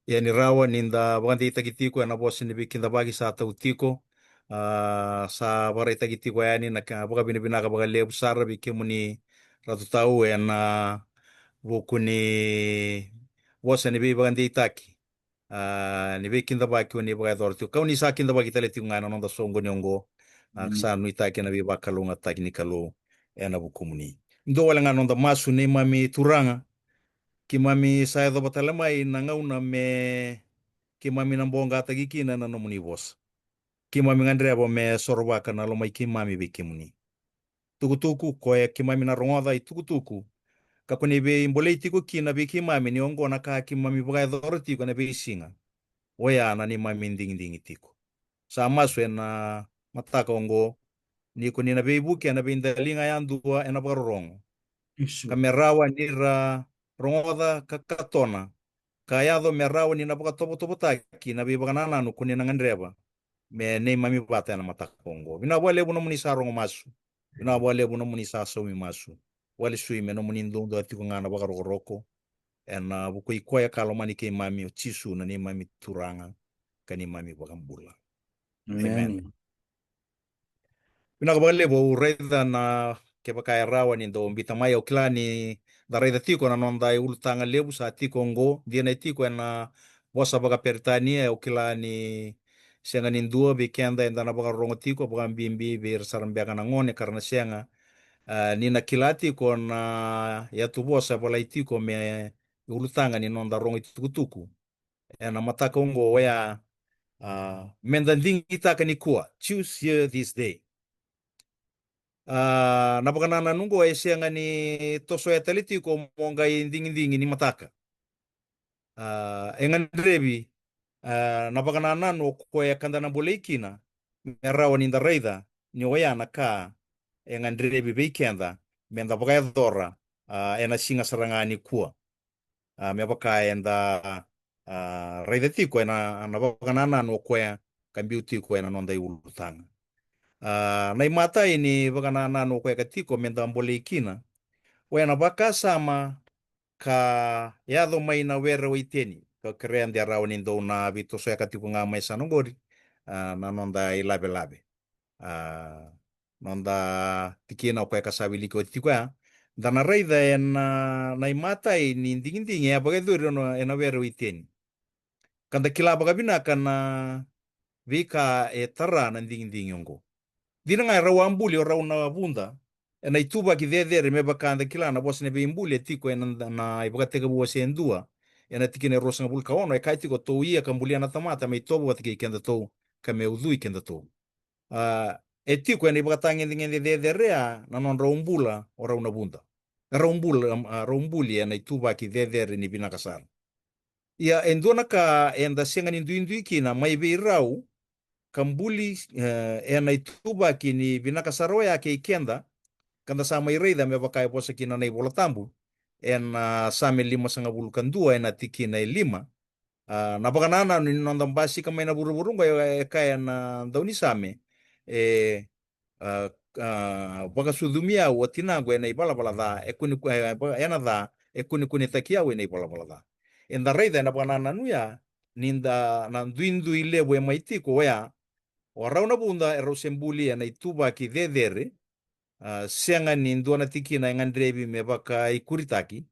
Ia ni rawa ni da vakadeitaki tiko ena vosa ni veikidavaki sa tau tiko. A, sa vakaraitaki tiko yani na ka, vakavinavinaka vakalevu sara vei kemuni Ratu Tau ena vuku ni vosa ni veivakadeitaki, a, ni veikidavaki o ni vakayacora tiko, kau ni sa kidavaki tale tiko ga ena noda soqoni oqo. A, sa nuitaki na veivakalougatataki ni Kalou ena vukumuni. Dua wale ga noda masu. Neimami Turaga, keimami sa yacova tale mai na gauna me keimami na boqataki kina na nomuni vosa. Keimami gadreva me sorovaka na lomai keimami vei kemuni. Tukutuku koya keimami na rogoca, itukutuku ka ko ni veibolei tiko kina vei keimami ni oqo na ka keimami vakayacora tiko ena veisiga. Oya na neimami digidigi tiko. Sa masu ena mataka oqo ni ko ni na veivuke ena veidaliga yadua ena vakarorogo, ka me rawa ni ra rogoca ka katona, ka yaco me rawa ni na vakatovotovotaki na veivakanananu ko ni na gadreva me neimami vata ena mataka oqo. Vinaka vakalevu nomuni sa rogo masu. Vinaka vakalevu nomuni sa saumi masu. Vakalesui me nomuni duadua tiko ga na vakarokoroko ena vuku i koya ka lomani keimami, o Jisu na neimami Turaga ka neimami Vakabula. Emeni. Vinaka vakalevu. Au raica na, kevaka e rawa ni dau biuta mai, au kila ni da raica tiko na noda iulutaga levu sa tiko oqo, dina e tiko ena vosa vakaperitania. Au kila ni sega ni dua vei keda eda na vakarorogo tiko, vakabibi vei ira sara beka na gone ka ra na sega, a, ni na kila tiko na yatuvosa e volai tiko me iulutaga ni noda rogo itukutuku ena mataka oqo, oya, a, me da digitaka nikua, choose here this day. A, na vakanananu oqo e sega ni tosoya tale tiko mo qai digidigi ni mataka. A, e gadrevi, a, na vakanananu o koya ka da na bolei kina me rawa ni da raica ni oya na ka e gadrevi vei keda me da vakayacora, a, ena siga sara ga nikua. A, me vaka eda, a, raica tiko ena, na vakanananu o koya ka biu tiko ena noda iulutaga. A, na imatai ni vakanananu o koya ka tiko me da bolei kina, oya na vakasama ka yaco mai na were o Iteni. Ka kerea de rawa ni dou na veitosoyaka tiko ga mai sa na qori, a, na noda ilavelave. A, noda tikina o koya ka sa wiliki oti tiko ya. Da na raica ena, na imatai ni digidigi e a vakayacori ena, ena were o Iteni. Ka da kila vakavinaka na veika e tara na digidigi oqo. Dina ga e rau a buli o rau na vuda ena ituvaki cecere me vaka da kila na vosa ni veibuli e tiko ena, na iVakatekivu wase e dua, ena tikina e ruasagavulu ka ono, e kaya tiko, tou ia ka bulia na tamata me itovo vata kei kedatou, ka me ucui kedatou. A, e tiko ena ivakatagedegede cecere ya na nodrau bula o rau na vuda. Rau bula, a, rau buli ena ituvaki cecere ni vinaka sara. Ia, e dua na ka eda sega ni duidui kina mai vei rau ka buli, e, ena ituvaki ni vinaka sara oya kei keda, ka da sa mai raica me vaka e vosa kina na iVola Tabu, ena, a, Same limasagavulu ka dua ena tikina e lima. A, na vakanananu ni noda basika mai na vuravura oqo, e, e kaya na daunisame, e, a, a, vakasucumi au o tinaqu ena ivalavala ca, e kune, e, va-, ena ca, e kunekunetaki au ena ivalavala ca. Eda raica ena vakanananu ya, ni da na duidui levu e mai tiko oya, o rau na vuda e rau se buli ena ituvaki cecere, a, sega ni dua na tikina e gadrevi me vakaikuritaki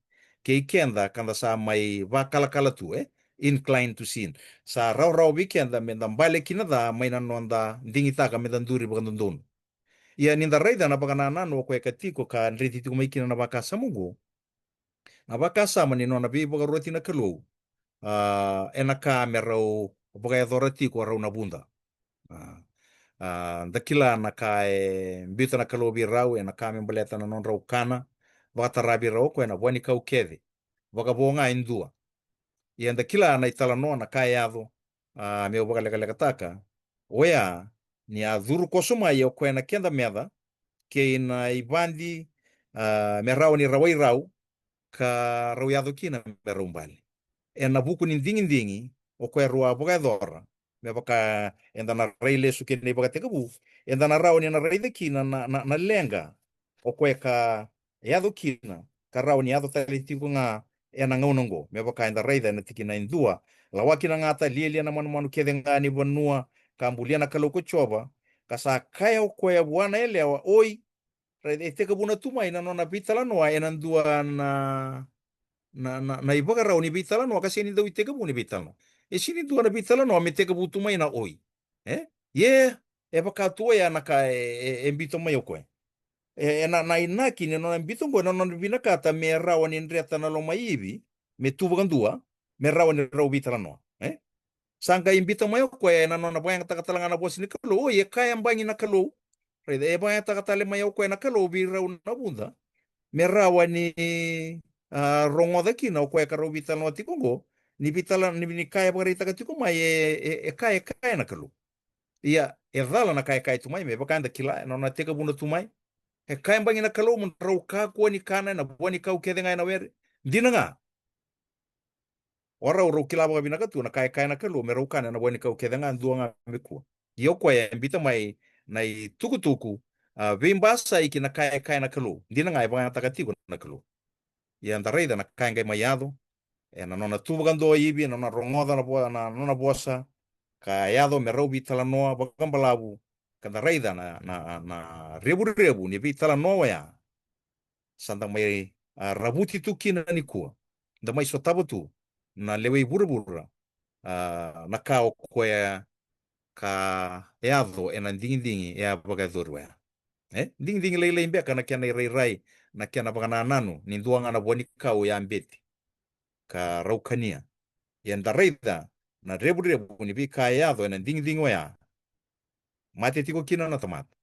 kei keda ka da sa mai vakalakala tu, e, inclined to sin. Sa rawarawa vei keda me da bale kina ca mai na noda digitaka me da duri vakadodonu. Ia ni da raica na vakanananu o koya ka tiko ka dreti tiko mai kina na vakasama oqo, na vakasama ni nona veivakaroti na Kalou, a, ena ka me rau vakayacora tiko o rau na vuda. A, a, da kila na ka e biuta na Kalou vei rau ena ka me baleta na nodrau kana, vakatara vei rau o koya na vua ni kau kece, vakavo ga e dua. Ia da kila na italanoa na ka e yaco, a, meu vakalekalekataka, oya ni a curu koso mai o koya na keda meca kei na ivadi, a, me rawa ni rawai rau, ka rau yaco kina me rau bale. Ena vuku ni digidigi o koya rau a vakayacora, me vaka eda na rai lesu kei na iVakatekivu, eda na rawa ni na raica kina na, na, na leqa o koya ka yaco kina, ka rawa ni yaco tale tiko ga ena gauna oqo, me vaka eda raica ena tikina e dua, lawaki na gata, lialia na manumanu kece ga ni vanua, ka bulia na Kalou ko Jiova, ka sa kaya o koya vua na yalewa, oi, raica, e tekivuna tu mai na nona veitalanoa ena dua na, na, na, na ivakarau ni veitalanoa, ka sega ni dau itekivu ni veitalanoa. E sega ni dua na veitalanoa me tekivu tu mai na oi. E? Ia, e vaka tu oya na ka e, e, e biuta mai o koya. E, e na, na inaki ni nona biuta oqo, na nona vinakata me rawa ni dreta na loma i Ivi, me tu vakadua, me rawa ni rau veitalanoa. E? Sa qai biuta mai o koya ena nona vakayagataka tale ga na vosa ni Kalou, oi, e kaya yabaki na Kalou. Raica, e vakayagataka tale mai o koya na Kalou vei rau na vuda, me rawa ni, a, rogoca kina o koya ka rau veitalanoa tiko oqo, ni veitala-, ni, ni ka e vakaraitaka tiko mai, e, e, e kaya, e kaya na Kalou. Ia, e cala na ka e kaya tu mai, me vaka eda kila, ena nona tekivuna tu mai. E kaya yabaki na Kalou, mo drau kakua ni kana ena vua ni kau kece ga ena were. Dina ga. O rau rau kila vakavinaka tu na ka e kaya na Kalou me rau kana ena vua ni kau kece ga, dua ga me kua. Ia o koya e biuta mai na itukutuku, a, veibasai ki na ka e kaya na Kalou. Dina ga e vakayagataka tiko na Kalou. Ia da raica na ka e qai mai yaco, ena nona tu vakadua o Ivi, ena nona rogoca na vo-, na nona vosa, ka yaco me rau veitalanoa vakabalavu, ka da raica na, na, na revurevu ni veitalanoa oya. Sa da mai, a, ravuti tu kina nikua. Da mai sotava tu na lewe i vuravura, a, na ka o koya ka yaco ena digidigi e a vakayacori oya. E? Digidigi lailai beka na kena irairai, na kena vakanananu, ni dua ga na vua ni kau e a beti ka rau kania. Ia da raica na revurevu ni veika e yaco ena digidigi oya. Mate tiko kina na tamata.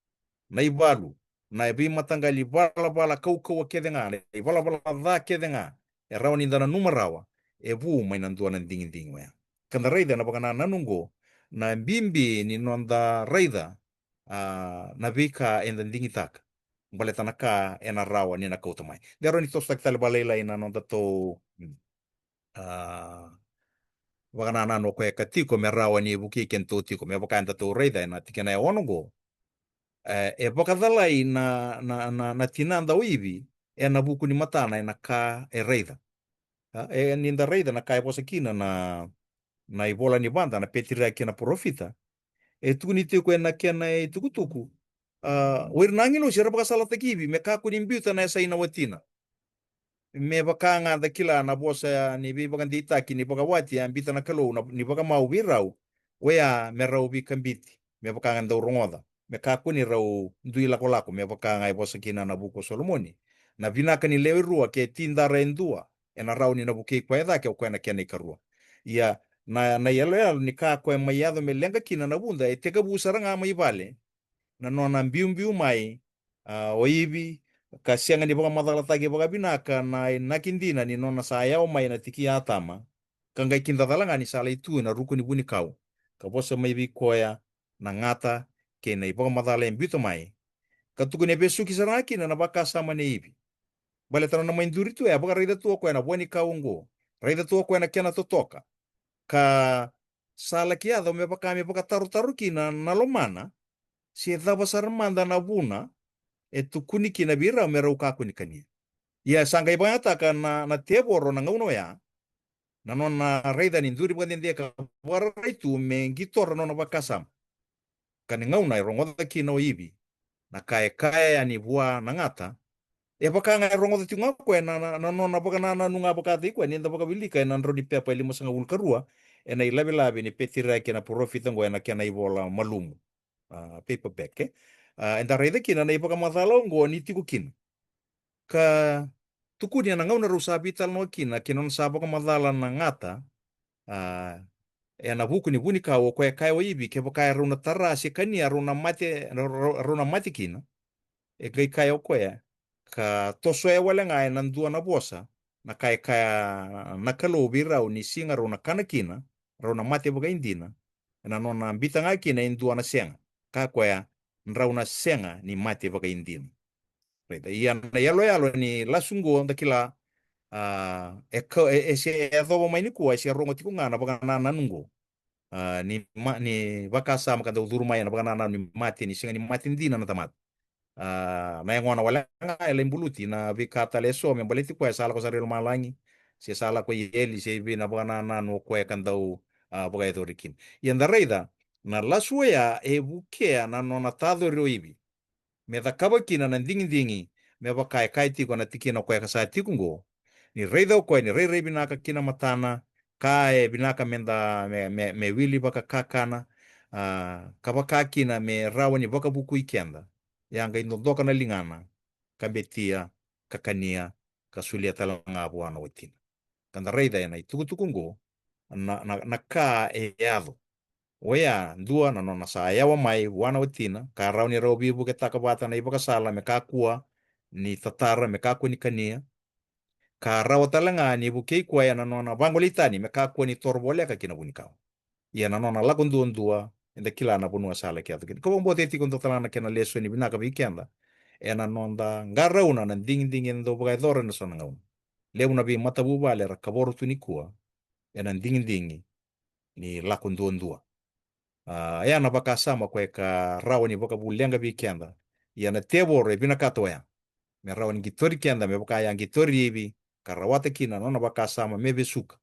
Na ivalu, na veimataqali valavala kaukauwa kece ga, na ivalavala ca kece ga e rawa ni da nanuma rawa, e vu mai na dua na digidigi oya. Ka da raica ena vakanananu oqo na bibi ni noda raica, a, na veika eda digitaka baleta na ka ena rawa ni na kauta mai. De rawa ni tosotaki tale vakalailai na nodatou, mm, a, vakanananu o koya ka tiko me rawa ni vukei kedatou tiko, me vaka edatou raica ena tikina e ono oqo. E, e vakacalai na, na, na, na tinada o Ivi ena vuku ni matana ena ka e raica. A, e, ni da raica na ka e vosa kina na, na ivola ni vada, na peteriaki kei na parofita, e tukuni tiko ena kena itukutuku. A, o ira na agilosi era vakasalataki Ivi me kakua ni biuta na yasai na watina. Me vaka ga da kila na vosa ni veivakadeitaki ni vakawati a biuta na Kalou na, ni vakamau vei rau, oya me rau veikabiti, me vaka ga dau rogoca, me kakua ni rau dui lakolako, me vaka ga e vosa kina na vuku o Solomoni. Na vinaka ni lewe rua ke tidara e dua, ena rawa ni na vukei koya cake o koya na kena ikarua. Ia, na, na iyaloyalo ni ka koya mai yaco me leqa kina na vuda, e tekivu sara ga mai vale, na nona biubiu mai, a, o Ivi, ka sega ni vakamacalataki vakavinaka na inaki dina ni nona sa yawa mai na tiki i Atama, ka qai kidacala ga ni sa lai tu ena ruku ni vunikau, ka vosa mai vei koya na gata kei na ivakamacala e biuta mai. Ka tukuni e vesuki sara ga kina na vakasama nei Ivi. Baleta na nona mai duri tu, e a vakaraica tu o koya na vua ni kau oqo, raica tu o koya na kena totoka, ka sa laki yaco me vaka me vakatarotaro kina na lomana, se cava sara mada na vuna e tukuni kina vei rau me rau kakua ni kania. Ia sa qai vakayagataka na, na tevoro na gauna oya, na nona raica ni duri vakadede ka vakararai tu me qitora na nona vakasama. Ka ni gauna e rogoca kina o Ivi na ka e kaya yani vua na gata, e vaka ga e rogoca tiko ga o koya na, na, na nona vakanananu ga vakataki koya ni da vakawilika ena drau ni pepa e limasagavulu ka rua, ena ilavelave ni peteriaki kei na parofita oqo ena kena ivola malumu, a, paperback, e. A, eda raica kina na ivakamacala oqo ni tiko kina. Ka tukuni ena gauna rau sa veitalanoa kina kei na nona sa vakamacala na gata, a, ena vuku ni vunikau, o koya e kaya o Ivi, kevaka e rau na tara se kania, rau na mate, rau, rau, rau na mate kina. E qai kaya o koya, ka tosoya wale ga ena dua na vosa na ka e kaya na Kalou vei rau ni siga rau na kana kina, rau na mate vakaidina, ena nona biuta ga kina e dua na sega, ka koya, drau na sega ni mate vakaidina. Raica, ia na iyaloyalo ni lasu oqo da kila, a, e ka, e, e se yacova mai nikua, e se rogo tiko ga na vakanananu oqo. A, ni ma-, ni vakasama ka dau curu mai ena vakanananu ni mate, ni sega ni mate dina na tamata. A, na yagona wale ga e lai buluti na veika tale eso me baleti koya sa lako sara i lomalagi, se sa lako i eli, se i vei na vakanananu o koya ka dau, a, vakayacori kina. Ia da raica, na lasu oya e vukea na nona tacori o Ivi me cakava kina na digidigi, me vaka e kaya tiko na tikina o koya ka sa tiko oqo, ni raica o koya ni rairai vinaka ki na matana, ka e vinaka me da, me, me, me wili vakakakana, a, ka vaka kina me rawa ni vakavukui keda. Ia qai dodoka na ligana, ka betia, ka kania, ka solia tale ga vua na watina. Ka da raica ena itukutuku oqo na, na, na ka e yaco. Oya, dua, na nona sa yawa mai vua na watina, ka rawa ni rau veivuketaka vata na ivakasala me kakua ni tatara, me kakua ni kania, ka rawa tale ga ni vukei koya na nona vagolei tani me kakua ni toro voleka ki na vunikau. Ia na nona lako duadua, eda kila na vanua sa laki yaco kina. Ka vakabauta e tiko dua tale ga na kena lesoni vinaka vei keda ena noda qarauna na digidigi eda dau vakayacora ena so na gauna. Levu na veimatavuvale era kavoro tu nikua ena digidigi ni lako duadua. A, oya na vakasama koya ka rawa ni vakavuleqa vei keda. Ia na tevoro e vinakata oya me rawa ni qitori keda me vaka e a qitori Ivi, ka rawata kina na nona vakasama me vesuka.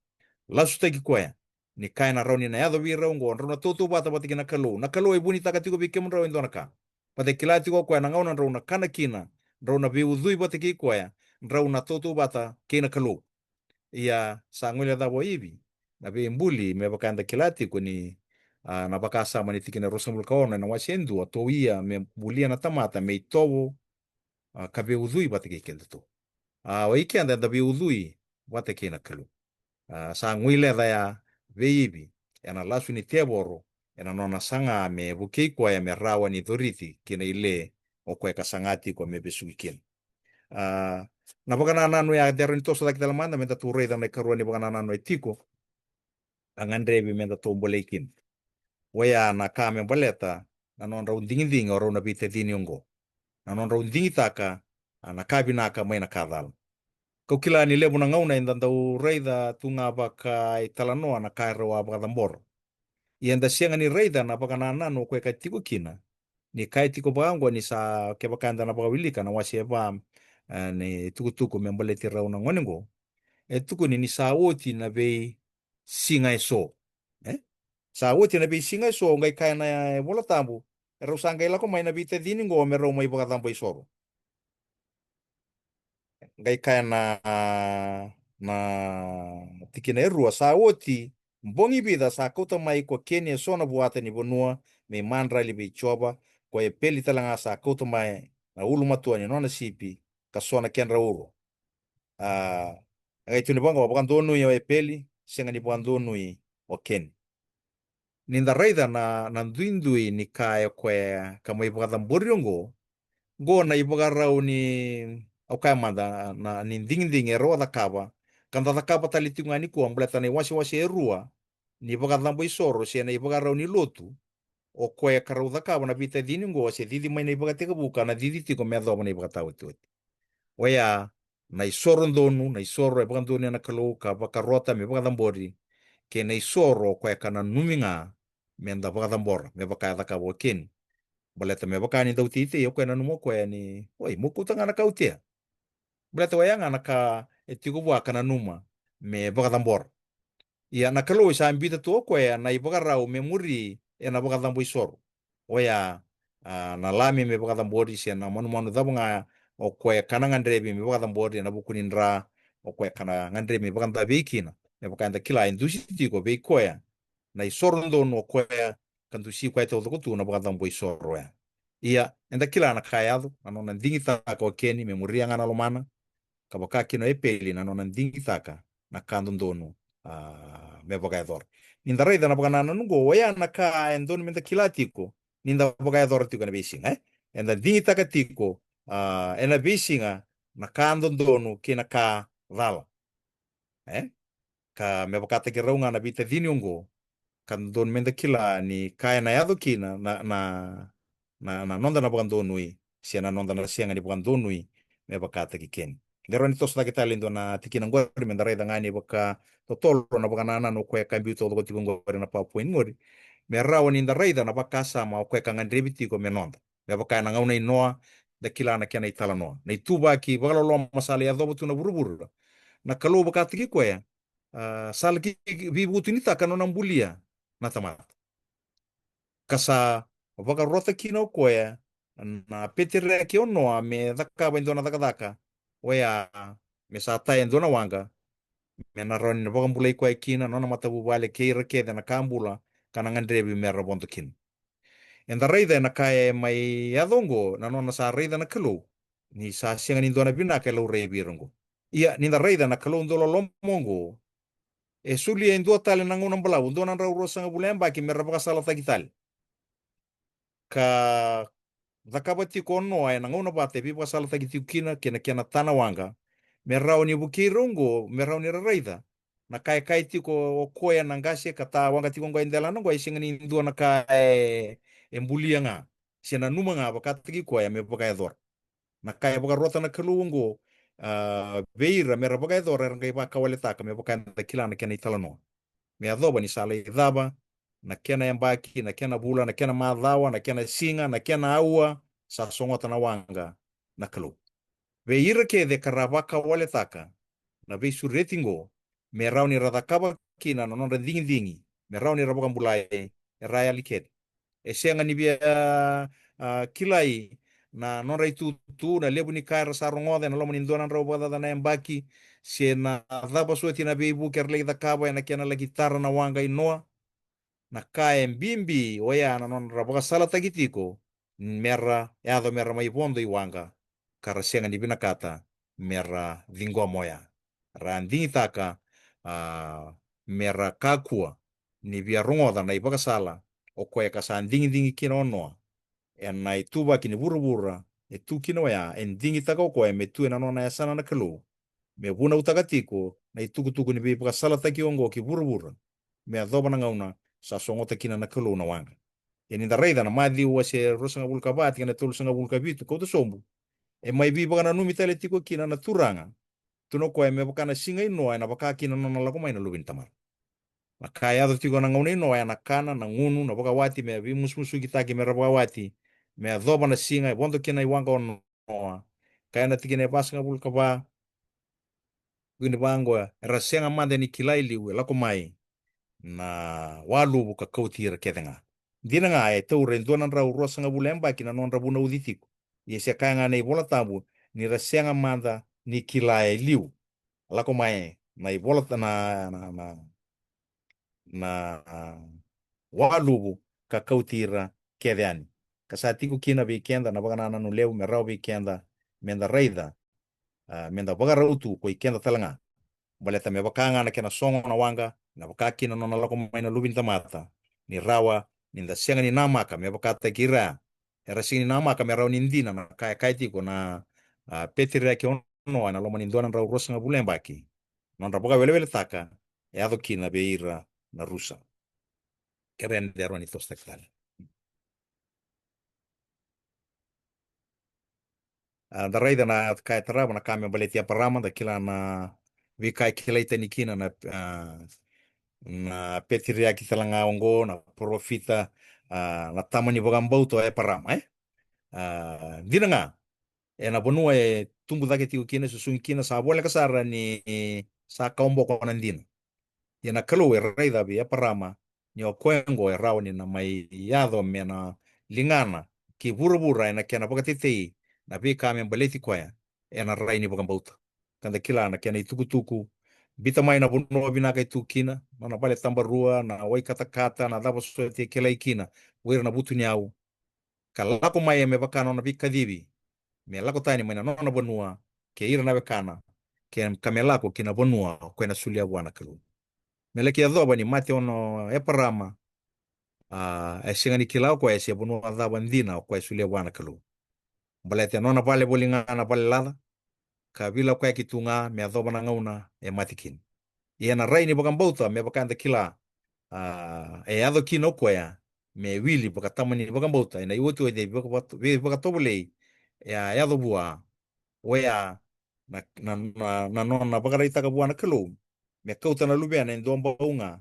Lasutaki koya ni ka ena rawa ni na yaco vei rau oqo, drau na tautauvata vata kei na Kalou. Na Kalou e vunitaka tiko vei kemudrau e dua na ka. Vata e kila tiko o koya na gauna drau na kana kina, drau na veiucui vata kei koya, drau na tautauvata kei na Kalou. Ia sa guilecava o Ivi na veibuli, me vaka eda kila tiko ni, a, na vakasama ni tikina e ruasagavulu ka ono ena wase e dua, tou ia me bulia na tamata me itovo, a, ka veiucui vata kei kedatou. A, o i keda eda veiucui vata kei na Kalou. A, sa guileca ya vei Ivi ena lasu ni tevoro, ena nona saga me vukei koya me rawa ni coriti ki na ile o koya ka saga tiko me vesuki kina. A, na vakanananu ya de rawa ni toso cake tale mada, me datou raica na ikarua ni vakanananu e tiko, a gadrevi me datou bolei kina. Oya na ka me baleta na nodrau digidigi o rau na veitacini oqo. Na nodrau digitaka, a, na ka vinaka mai na ka cala. Kau kila ni levu na gauna eda dau raica tu ga vakaitalanoa na ka erau a vakacabora. Ia eda sega ni raica na vakanananu o koya ka tiko kina, Ni kaya tiko vaka oqo ni sa, kevaka eda na vakawilika na wase e va, e, ni tukutuku me baleti rau na gone oqo, e tukuni ni sa oti na veisiga e so. E? Sa oti na veisiga e so, qai kaya na iVola Tabu, e rau sa qai lako mai na veitacini oqo me rau mai vakacabo isoro. Qai kaya na, na tikina e rua, sa oti bogi vica sa kauta mai ko Keni e so na vuata ni vanua me imadrali vei Jiova, ko Epeli tale ga sa kauta mai na ulumatua ni nona sipi ka so na kedra uro. A, e qai tukuni vaka oqo, vakadonui o Epeli, sega ni vakadonui o Keni. Ni da raica na, na duidui ni ka e koya ka mai vakacabori oqo, qo na ivakarau ni, au kaya mada, na, ni digidigi e rau a cakava, ka da cakava tale tiko ga nikua, baleta na iwasewase e rua ni vakacabo isoro se na ivakarau ni lotu, o koya ka rau cakava na veitacini oqo, se cici mai na ivakatekivu ka na cici tiko me yacova na ivakataotioti. Oya, na isoro donu, na isoro e vakadonui na Kalou ka vakarota me vakacabori, kei na isoro o koya ka nanumi ga me da vakacabora, me vaka e cakava o Keni. Baleta me vaka ni dau teitei o koya, nanuma o koya ni, oi, mo kauta ga na ka au tea. Baleta oya ga na ka e tiko vua ka nanuma me vakacabora. Ia na Kalou e sa biuta tu o koya na ivakarau me muri ena vakacabo isoro. Oya, a, na lami me vakacabori se na manumanu cava ga o koya ka na gadrevi me vakacabori ena vuku ni dra o koya ka na gadrevi me vakadavei kina. Me vaka eda kila e dusi tiko vei koya na isoro donu o koya ka dusi koya taucoko tu na vakacabo isoro oya. Ia, eda kila na ka e yaco, na nona digitaka o Keni me muria ga na lomana, ka vaka kina o Epeli na nona digitaka na ka dodonu, a, me vakayacora. Ni da raica na vakanananu oqo, oya na ka e donu me da kila tiko ni da vakayacora tiko ena veisiga, e? Eda digitaka tiko, a, ena veisiga na ka dodonu kei na ka cala. E? Ka me vakataki rau ga na veitacini oqo, ka dodonu me da kila ni ka ena yaco kina na, na, na, na noda na vakadonui se na noda na sega ni vakadonui, me vakataki Keni. De rawa ni toso cake tale e dua na tikina oqori me da raica ga ni vakatotolo na vakanananu o koya ka biu taucoko tiko oqori na PowerPoint oqori, me rawa ni da raica na vakasama o koya ka gadrevi tiko me noda. Me vaka ena gauna i Noa, da kila na kena italanoa. Na ituvaki vakaloloma sa lai yacova tu na vuravura. Na Kalou vakataki koya, a, sa laki veivutunitaka na nona bulia na tamata. Ka sa vakarota kina o koya na peteriaki o Noa me cakava e dua na cakacaka, oya me sa taya e dua na waqa, me na rawa ni na vakabulai koya kina, na nona matavuvale kei ira kece na ka bula ka na gadrevi me ra vodo kina. Eda raica ena ka e mai yaco oqo na nona sa raica na Kalou ni sa sega ni dua na vinaka e laurai vei ira oqo. Ia, ni da raica na Kalou dauloloma oqo, e solia e dua tale na gauna balavu, dua na drau ruasagavulu na yabaki me ra vakasalataki tale. Ka cakava tiko o Noa ena gauna vata e veivakasalataki tiko kina kei na kena ta na waqa, me rawa ni vukei ira oqo me rawa ni ra raica na ka e kaya tiko o koya na qase ka ta waqa tiko oqo e delana oqo, e sega ni dua na ka e, e bulia ga se nanuma ga vakataki koya me vakayacora. Na ka e vakarota na Kalou oqo, a, vei ira me ra vakayacora, era qai vakawaletaka me vaka eda kila na kena italanoa. Me yacova ni sa lai cava na kena yabaki, na kena vula, na kena macawa, na kena siga, na kena aua, sa sogota na waqa na Kalou. Vei ira kece ka ra vakawaletaka na veisureti oqo, me rawa ni ra cakava kina na nodra digidigi, me rawa ni ra vakabulai, era yali kece. E sega ni via, a, kilai na nodra itutu, na levu ni ka era sa rogoca ena loma ni dua na drau vakacaca na yabaki, se na cava soti na veivuke era laki cakava ena kena laki tara na waqa i Noa. Na ka e bibi oya na nodra vakasalataki tiko me ra yaco me ra mai vodo i waqa, ka ra sega ni vinakata me ra ciqoma oya. Ra digitaka, a, me ra kakua ni via rogoca na ivakasala o koya ka sa digidigi kina o Noa. Ena ituvaki ni vuravura e tu kina oya, e digitaka o koya me tu ena nona yasana na Kalou, me vunautaka tiko na itukutuku ni veivakasalataki oqo ki vuravura, me yacova na gauna sa sogota kina na Kalou na waqa. Ia ni da raica na Maciu wase ruasagavulu ka va, tikina e tolusagavulu ka vitu, kauta sobu. E mai veivakananumi tale tiko kina na Turaga, tukuna o koya me vaka na siga i Noa ena vaka kina na nona lako mai na Luve ni tamata. Na ka e yaco tiko ena gauna i Noa, ena kana, na gunu, na vakawati me veimusumusukitaki me ra vakawati, me yacova na siga e vodo kina i waqa o Noa. Kaya na tikina e vasagavulu ka va, vuni vaqo, era sega mada ni kila e liu e lako mai na waluvu ka kauti ira kece ga. Dina ga e taura e dua na drau ruasagavulu na yabaki na nodra vunauci tiko. Ia se kaya ga na iVola Tabu ni ra sega mada ni kila e liu. Lako mai na iVola Ta-, na, na, na, na, a, waluvu ka kauti ira kece yani. Ka sa tiko kina vei keda na vakanananu levu me rawa vei keda meda raica, a, meda vakarau tu ko i keda tale ga. Baleta me vaka ga na kena sogo na waqa, na vaka kina na nona lako mai na Luve ni tamata, ni rawa ni da sega ni namaka me vakataki ira ya. Era sega ni namaka me rawa ni dina na ka e kaya tiko na, a, peteriaki o Noa ena loma ni dua na drau ruasagavulu na yabaki. Nodra vakaweleweletaka e yaco kina vei ira na rusa. Kere ni da rawa ni tosotaki tale. A, da raica na ka e tarava, na ka me baleti Eparama, da kila na veika e kilai tani kina na, a, na peteriaki tale ga oqo, na parofita, a, na tama ni vakabauta o Eparama, e? A, dina ga, ena vanua e tubu cake tiko kina, e susugi kina, sa voleka sara ni sa kawaboko na dina. Ia na Kalou e raica vei Eparama ni o koya oqo e rawa ni na mai yaco me na ligana ki vuravura ena kena vakatetei na veika me baleti koya ena rai ni vakabauta. Ka da kila na kena itukutuku, biuta mai na vanua vinaka e tu kina, nona vale tabarua, na wai katakata, na cava soti e kilai kina o ira na vutuniyau. Ka lako mai e me vaka nona veikacivi, me lako tani mai na nona vanua kei ira na wekana, ke, ka me lako ki na vanua o koya na solia vua na Kalou. Me laki yacova ni mate o Eparama, a, e sega ni kila o koya se vanua cava dina o koya e solia vua na Kalou. Baleta e nona vale voli ga na vale laca, ka veilakoyaki tu ga me yacova na gauna e mate kina. Ia na rai ni vakabauta, me vaka eda kila, a, e yaco kina o koya me wili vakatama ni vakabauta ena iotioti e veivaka-, veivakatovolei e a yaco vua, oya na, na, na, na nona vakaraitaka vua na Kalou me kauta na luvena e dua bau ga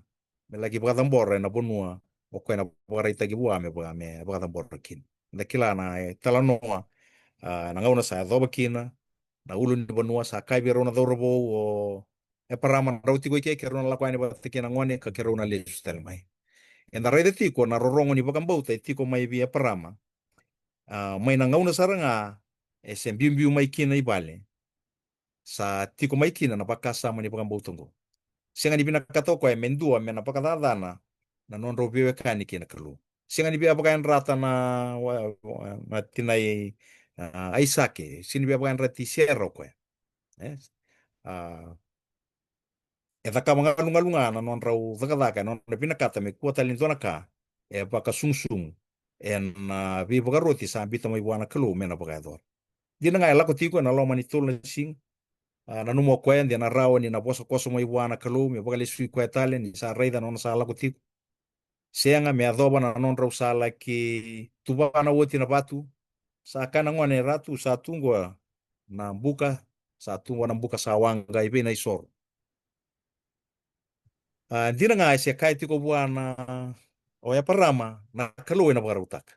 me laki vakacabora ena vanua o koya na vakaraitaki vua me vaka, me vakacabora kina. Da kila na italanoa, a, na gauna sa yacova kina, na ulunivanua sa kaya vei rau na cauravou o Eparama, rau tiko i ke, keirau na lako yani vata kei na gone, ka keirau na lesu tale mai. Eda raica tiko na rorogo ni vakabauta e tiko mai vei Eparama. A, mai na gauna sara ga e se biubiu mai kina i vale, sa tiko mai kina na vakasama ni vakabauta oqo. Sega ni vinakata o koya me dua me na vakacacana na nodrau veiwekani kei na Kalou. Sega ni via vakayadrata na, wa-, wa-, na tinai, a, Aisake. Sega ni via vakayadrati Sera o koya. E? A, e cakava galugalu ga na nodrau cakacaka, e nona vinakata me kua tale ni dua na ka e vakasugusugu ena veivakaroti sa biuta mai vua na Kalou me na vakayacora. Dina ga e lako tiko ena loma ni tolu na siga. A, nanuma o koya de na rawa ni na vosa koso mai vua na Kalou me vakalesui koya tale ni sa raica na nona sa lako tiko. Sega, me yacova na nodrau sa laki tuvana oti na vatu. Sa kaya na gone, "Ratu, sa tu qo na buka, sa tu qo na buka sa waqa, i vei na isoro?" A, dina ga e se kaya tiko vua na, o Eparama, na Kalou ena vakarautaka.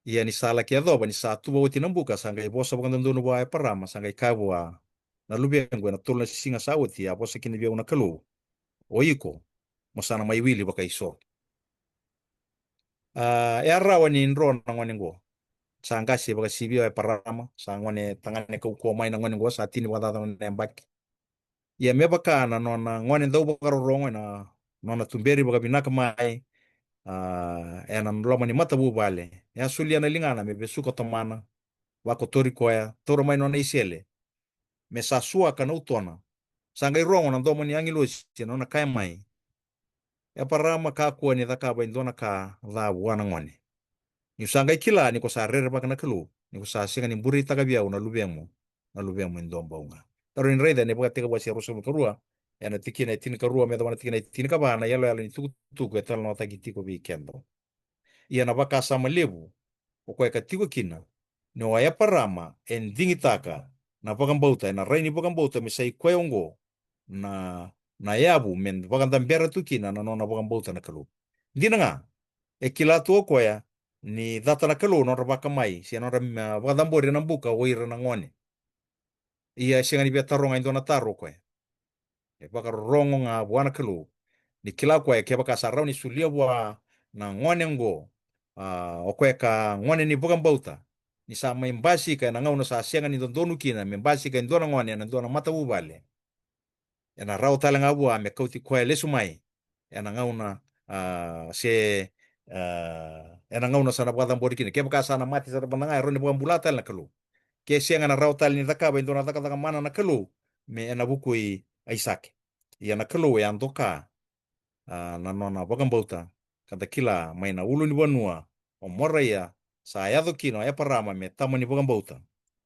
Ia ni sa laki yacova ni sa tuva oti na buka, sa qai vosa vakadodonu vua Eparama, sa qai kaya vua, "Na luvequ, ena tolu na siga sa oti a vosa kina vei au na Kalou, o iko mo sa na mai wili vakaisoro." A, e a rawa ni dro na gone qo. Sa qase vakasivia o Eparama, sa gone tagane kaukauwa mai na gone qo, sa tini vakacaca na nona yabaki. Ia me vaka na nona gone dau vakarorogo ena nona tuberi vakavinaka mai, a, ena loma ni matavuvale, e a solia na ligana me vesuka o tamana, vakotori koya, taura mai nona isele, me sa suaka na utona. Sa qai rogo na domo ni agilosi ena nona kaya mai, "Eparama, kakua ni cakava e dua na ka ca vua na gone. Niu sa qai kila ni ko sa rerevaka na Kalou, ni ko sa sega ni bureitaka vei au na luvemu, na luvemu e dua bau ga." Daru ni raica ena iVakatekivu wase ruasagavulu ka rua, ena tikina e tinikarua me yacova na tikina e tinikava, na iyaloyalo ni tukutuku e talanoataki tiko vei keda. Ia na vakasama levu o koya ka tiko kina, ni o Eparama e digitaka na vakabauta, ena rai ni vakabauta me sa i koya oqo na, na yavu me vakadabera tu kina na nona vakabauta na Kalou. Dina ga, e kila tu o koya ni cata na Kalou nodra vakamai se nodra, a, vakacabori ena buka o ira na gone. Ia e sega ni via taroga e dua na taro o koya. E vakarorogo ga vua na Kalou, ni kila o koya kevaka sa rawa ni solia vua na gone oqo, a, o koya ka gone ni vakabauta, ni sa mai basika ena gauna sa sega ni dodonu kina me basika e dua na gone ena dua na matavuvale, ena rawa tale ga vua me kauti koya lesu mai ena gauna, a, se, a, ena gauna sa na vakacabori kina. Kevaka sa na mate sara mada ga, e rawa ni vakabula tale na Kalou. Ke sega, ena rawa tale ni cakava e dua na cakacaka mana na Kalou me ena vukui Aisake. Ia na Kalou e a doka, a, na nona vakabauta, ka da kila mai na ulunivanua o Moraia sa yaco kina o Eparama me tama ni vakabauta,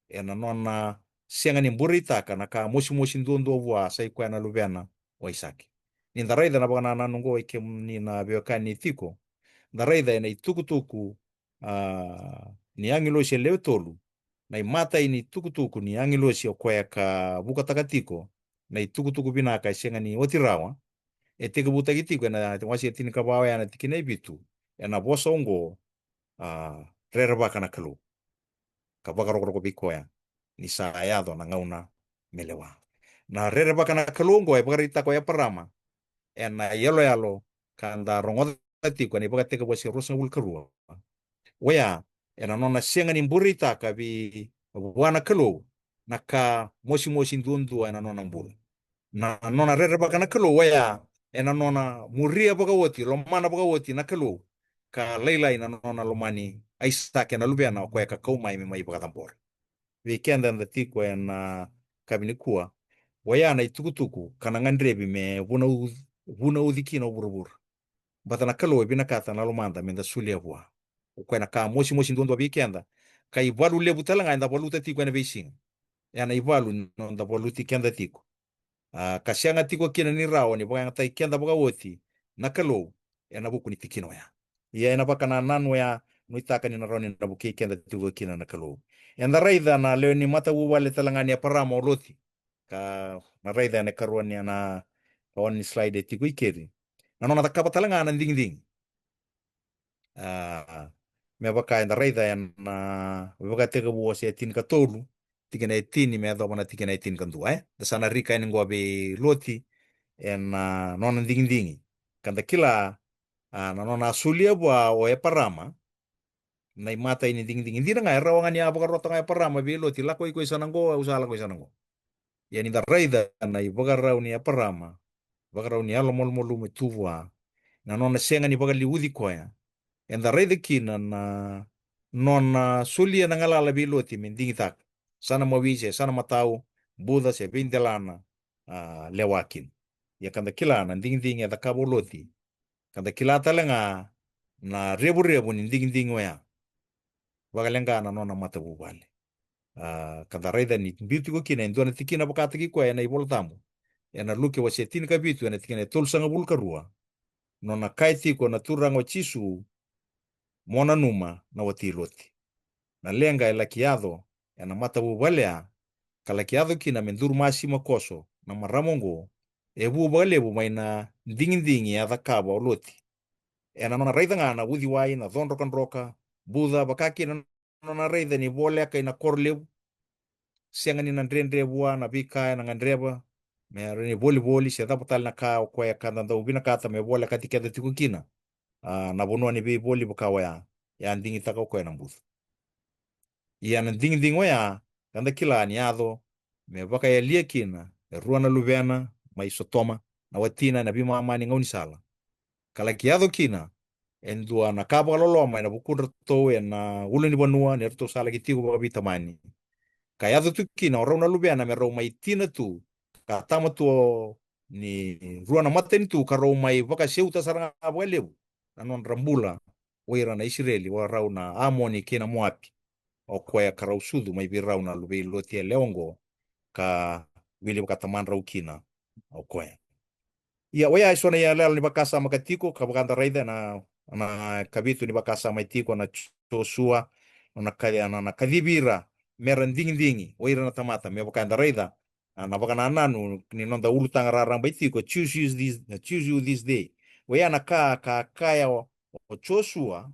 ena nona sega ni bureitaka na ka mosimosi duadua vua, sa i koya na luvena o Aisake. Ni da raica na vakanananu oqo, i kemuni na veiwekani tiko, da raica ena itukutuku, a, ni agilosi e lewe tolu, na imatai ni tukutuku ni agilosi o koya ka vukataka tiko na itukutuku vinaka e sega ni oti rawa, e tekivutaki tiko ena wase e tinikava oya na tikina e vitu, ena vosa oqo, a, rerevaka na Kalou, ka vakarokoroko vei koya ni sa yaco na gauna me lewa. Na rerevaka na Kalou oqo e vakaraitaka o Eparama ena iyaloyalo ka da rogoca tiko ena iVakatekivu wase ruasagavulu ka rua. Oya, ena nona sega ni bureitaka vei, vua na Kalou na ka mosimosi duadua ena nona bula. Na nona rerevaka na Kalou oya ena nona muria vakaoti, lomana vakaoti na Kalou, ka lailai na nona lomani Aisake na luvena o koya ka kau mai me mai vakacabora. Vei keda eda tiko ena yakavi nikua, oya na itukutuku ka na gadrevi me vunau-, vunauci kina o vuravura. Baleta na Kalou e vinakata na lomada meda solia vua. O koya na ka mosimosi duadua vei keda, ka ivalu levu tale ga eda valuta tiko ena veisiga. Oya na ivalu ni noda valuti keda tiko, a, ka sega tiko kina ni rawa ni vakayagataki keda vakaoti na Kalou ena vuku ni tikina oya. Ia ena vakanananu oya, nuitaka ni na rawa ni na vukei keda tiko kina na Kalou. Eda raica na lewe ni matavuvale tale ga ni Eparama o Loti, ka na raica ena ikarua ni, na ikaono ni slide e tiko i keri, na nona cakava tale ga na digidigi. A, me vaka eda raica ena, a, Vakatekivu wase e tinikatolu, tikina e tini me yacova na tikina e tinikadua, e? Da sa na rika yani oqo vei Loti ena, a, nona digidigi. Ka da kila, a, na nona a solia vua o Eparama na imatai ni digidigi. Dina ga, e rawa ga ni a vakarota ga o Eparama vei Loti, lako iko i sana oqo, au sa lako i sana oqo. Ia ni da raica na ivakarau ni Eparama, vakarau ni yalomalumalumu e tu vua, na nona sega ni vakaliuci koya, eda raica kina na nona solia na galala vei Loti me digitaka. Sa na mawi se sa na matau, buca se veidelana, a, lewa kina. Ia ka da kila na digidigi e cakava o Loti, ka da kila tale ga na revurevu ni digidigi oya vakaleqa na nona matavuvale. A, ka da raica ni biu tiko kina e dua na tikina vakataki koya ena iVola Tabu, ena Luke wase tinikavitu, ena tikina e tolusagavulu ka rua, nona kaya tiko na Turaga o Jisu, mo nanuma na wati Loti. Na leqa e laki yaco ena matavuvale ya, ka laki yaco kina me duru masima koso na marama oqo, e vu vakalevu mai na digidigi e a cakava o Loti. Ena nona raica ga na uciwai, na codrokadroka, buca, vaka kina na nona raica ni voleka ina koro levu, sega ni na dredre vua na veika ena gadreva, me rawa ni volivoli se cava tale na ka o koya ka da dau vinakata me volekati keda tiko kina. A, na vanua ni veivoli vaka oya, e a digitaka o koya na buca. Ia na digidigi oya, ka da kila ni yaco me vakayalia kina e rua na luvena mai Sotoma, na watina ena veimama ni gaunisala. Ka laki yaco kina e dua na ka vakaloloma ena vukudratou ena ulunivanua ni ratou sa laki tiko vakaveitamani. Ka yaco tu kina o rau na luvena me rau mai tina tu, ka tama tu ni rua na matanitu, ka rau mai vakaseuta sara ga vakalevu na nodra bula o ira na Isireli, o rau na Amoni kei na Moapi. O koya ka rau sucu mai vei rau na luvei Loti yalewa oqo, ka wili vakatamadrau kina o koya. Ia, oya e so na iyaloyalo ni vakasama ka tiko, ka vaka da raica na, na kavitu ni vakasama e tiko na Josua, na ka, na, na kacivi ira mera digidigi o ira na tamata, me vaka da raica, a, na vakanananu ni noda ulutaga raraba e tiko, choose you this, choose you this day. Oya na ka, ka kaya o, o Josua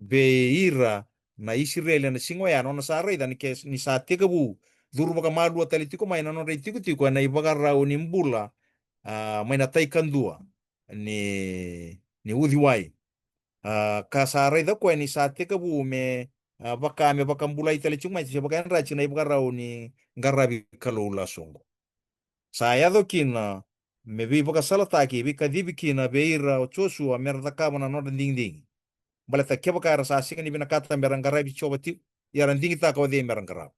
vei ira na Isireli ena siga oya, nona sa raica ni ke, ni sa tekivu curu vakamalua tale tiko mai na nodra itikotiko ena ivakarau ni bula, a, mai na tai kadua ni, ni uciwai. A, ka sa raica o koya ni sa tekivu me, a, vaka me vakabulai tale tiko mai, se vakayadrati na ivakarau ni qaravi Kalou lasu oqo. Sa yaco kina me veivakasalataki, veikacivi kina vei ira o Josua me ra cakava na nodra digidigi. Baleta kevaka era sa sega ni vinakata me ra qaravi Jiova tiko, ia era digitaka o cei me ra qarava.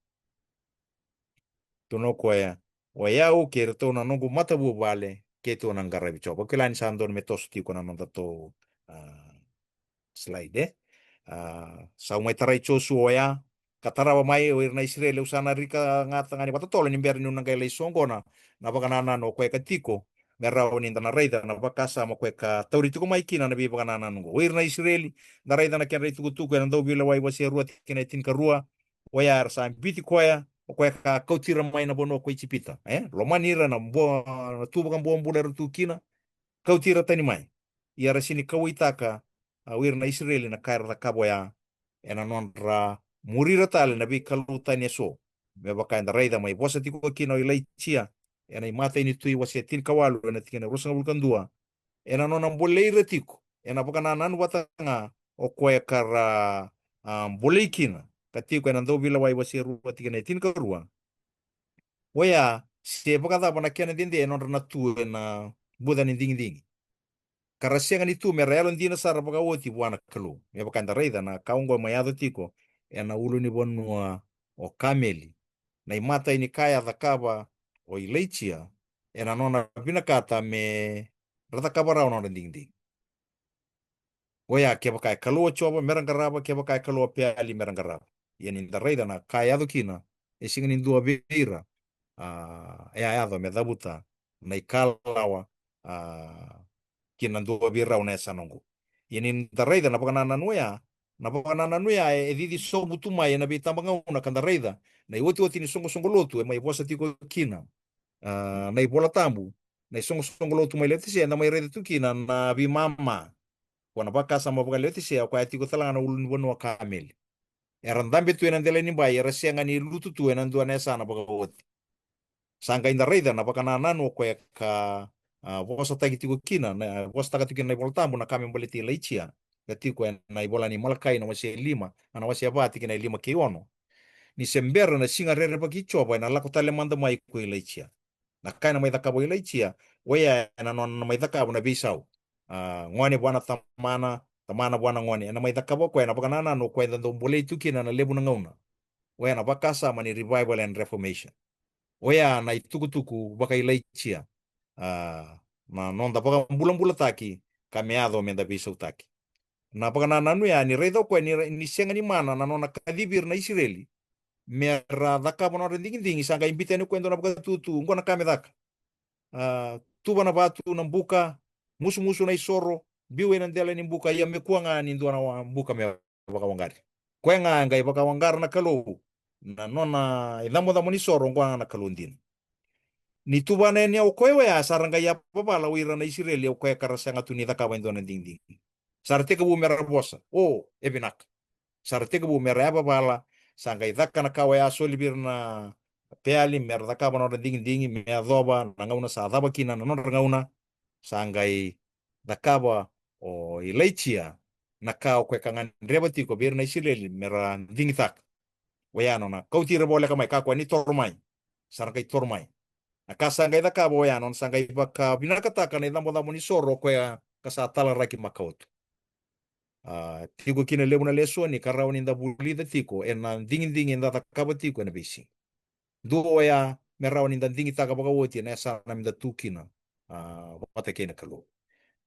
Tukuna o koya, o yau kei iratou na noqu matavuvale, keitou na qaravi Jiova. Au kila ni sa dodonu me toso tiko na nodatou, a, slide, e. A, sa mai tarai Josua oya, ka tarava mai o ira na Isireli, au sa na rika gata ga ni vakatotolo ni bera niu na qai lai soqona na vakanananu o koya ka tiko, me rawa ni da na raica na vakasama o koya ka tauri tiko mai kina na veivakanananu oqo. O ira na Isireli, da raica na kedra itukutuku ena Dauveilewai wase rua tikina e tinikarua, oya era sa biuti koya, o koya ka kauti ira mai na vanua ko Ijipita, e? Lomani ira na bua, na tu vakabobula era tu kina, kauti ira tani mai. Ia era sega ni kauwaitaka, a, o ira na Isireli na ka era cakava oya, ena nodra muri ira tale na veikalou tani eso. Me vaka eda raica mai vosa tiko kina o Ilaijia ena iMatai ni Tui wase tinikawalu ena tikina e ruasagavulu ka dua, ena nona bolei ira tiko ena vakanananu vata ga o koya ka ra, a, bolei kina, ka tiko ena Dauveilewai wase rua tikina e tinikarua. Oya, se vakacava na kena dede e nodra na tu ena buca ni digidigi, ka ra sega ni tu me ra yalodina sara vakaoti vua na Kalou. Me vaka eda raica na ka oqo mai yaco tiko ena ulunivanua o Kameli, na imatai ni ka e a cakava o Ilaijia ena nona vinakata me ra cakava rawa na nodra digidigi. Oya, kevaka e Kalou o Jiova me ra qarava, kevaka e Kalou o Peali me ra qarava. Ia ni da raica na ka e yaco kina, e sega ni dua vei ira, a, e a yaco me cavuta na ikalawa, a, ki na dua vei rau na yasana oqo. Ia ni da raica na vakanananu oya, na vakanananu oya e, e cici sobu tu mai ena veitabagauna ka da raica na iotioti ni soqosoqo lotu e mai vosa tiko kina, a, na iVola Tabu, na isoqosoqo lotu mai Leotisea, eda mai raica tu kina na veimama. Ko na vakasama vaka Leotisea, o koya e tiko tale ga na ulunivanua o Kameli. Era dabe tu ena dela ni bai, era sega ni lutu tu ena dua na yasana vakaoti. Sa qai da raica na vakanananu o koya ka, a, vosataki tiko kina, na, vosataka tiko kina na iVola Tabu na ka me baleti Ilaijia, ka tiko ena ivola ni Malakai na wase lima, a, na wase va tikina e lima kei ono. Ni se bera na siga rerevaki Jiova ena lako tale mada mai ko Ilaijia. Na ka ena mai cakava o Ilaijia, oya ena nona mai cakava na veisau. A, gone vua na tamana, tamana vua na gone, ena mai cakava o koya na vakanananu o koya eda dau bolei tu kina na levu na gauna. Oya na vakasama ni revival and reformation. Oya na itukutuku vaka Ilaijia, a, na noda vakabulabulataki ka me yaco meda veisautaki. Na vakanananu ya ni raica o koya ni ra-, ni sega ni mana na nona kacivi ira na Isireli me ra cakava na nodra digidigi, sa qai biuta yani o koya e dua na vakatutu, oqo na ka me caka. A, tuva na vatu, na buka, musumusu na isoro, biu ena dela ni buka, ia me kua ga ni dua na wa-, buka me vakawaqari. Koya ga e qai vakawaqara na Kalou, na nona icabocabo ni soro, oqo ga na Kalou dina. Ni tuvana yani o koya oya, sa ra qai yavavala o ira na Isireli o koya ka ra sega tu ni cakava e dua na digidigi. Sa ra tekivu me ra vosa, o, e vinaka. Sa ra tekivu me ra yavavala, sa qai caka na ka oya a soli vei ira na Peali, me ra cakava na nodra digidigi, me yacova na gauna sa cava kina na nodra gauna, sa qai cakava o Ilaijia na ka o koya ka gadreva tiko vei ira na Isireli me ra digitaka. Oya nona kauti ira voleka mai, ka koya ni toro mai. Sa ra qai toro mai. Na ka sa qai cakava oya nona sa qai vakavinakataka na icabocabo ni soro o koya ka sa talaraki makawa tu. A, tiko kina e levu na lesoni ka rawa ni da vulica tiko ena digidigi eda cakava tiko ena veisiga. Dua oya me rawa ni da digitaka vakaoti ena yasana meda tu kina, a, vata kei na Kalou.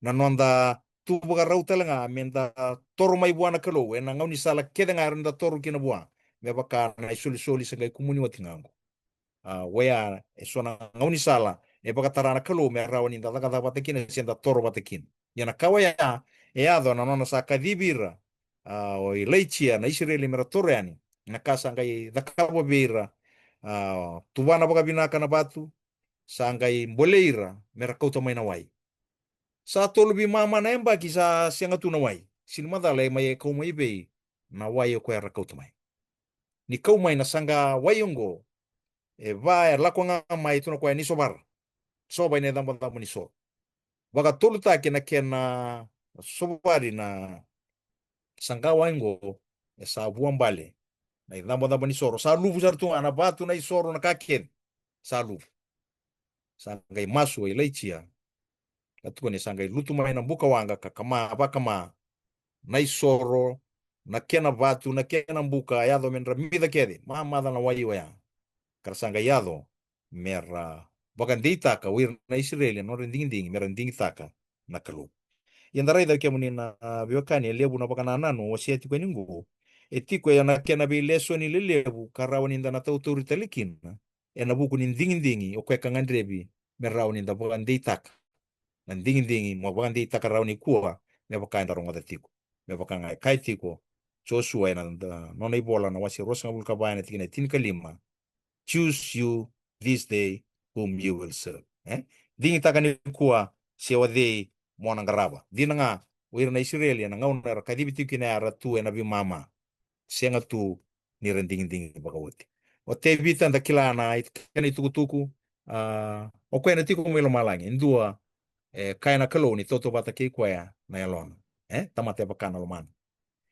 Na noda tu vakarau tale ga meda toro mai vua na Kalou ena gaunisala kece ga era da toro kina vua, me vaka na isolisoli sa qai kumuni oti ga oqo. A, oya e so na gaunisala e vakatara na Kalou me rawa ni da cakacaka vata kina se da toro vata kina. Ia na ka oya e yaco na nona sa kacivi ira, a, o Ilaijia na Isireli me ra toro yani, na ka sa qai cakava vei ira, a, tuvana vakavinaka na vatu, sa qai bolei ira me ra kauta mai na wai. Sa tolu veimama na yabaki sa sega tu na wai. sega ni macala e mai e kau mai vei na wai o koya era kauta mai. Ni kau mai na saqa wai oqo, e va e lako ga mai tu na koya ni sovara. Sova ina icabocabo ni soro. Vakatolutaki na kena sovari na saqa wai oqo, e sa vuabale na icabocabo ni soro. Sa luvu sara tu ga na vatu, na isoro, na ka kece. Sa luvu. Sa qai masu o Ilaija. Ka tukuni sa qai lutu mai na buka waqa ka kama, vakama na isoro, na kena vatu, na kena buka, yaco me dra mica kece, mamaca na wai oya. Ka ra sa qai yaco me ra vakadeitaka o ira na Isireli, na nodra digidigi, me ra digitaka na Kalou. Ia da raica, kemuni na, a, veiwekani, e levu na vakanananu o wasea tiko yani qo. E tiko e na kena veilesoni lelevu ka rawa ni da na tautauri tale kina, e na vuku ni digidigi o koya ka gadrevi me rawa ni da vakadeitaka. Na digidigi mo vakadeitaka rawa nikua, me vaka eda rogoca tiko. Me vaka ga e kaya tiko Josua e na, na nona ivola na wase ruasagavulu ka va e na tikina e tinikalima. "Choose you this day whom you will serve." E? Digitaka nikua se o cei mo na qarava. Dina ga, o ira na Isireli e na gauna era kacivi tiko kina era tu e na veimama. Sega tu ni ra digidigi vakaoti. O Tevita, da kila na i-, kena itukutuku, a, o koya na tiko mai lomalagi, e dua, e, kaya na Kalou ni tautauvata kei koya na yalona. E, tamata e vaka na lomana.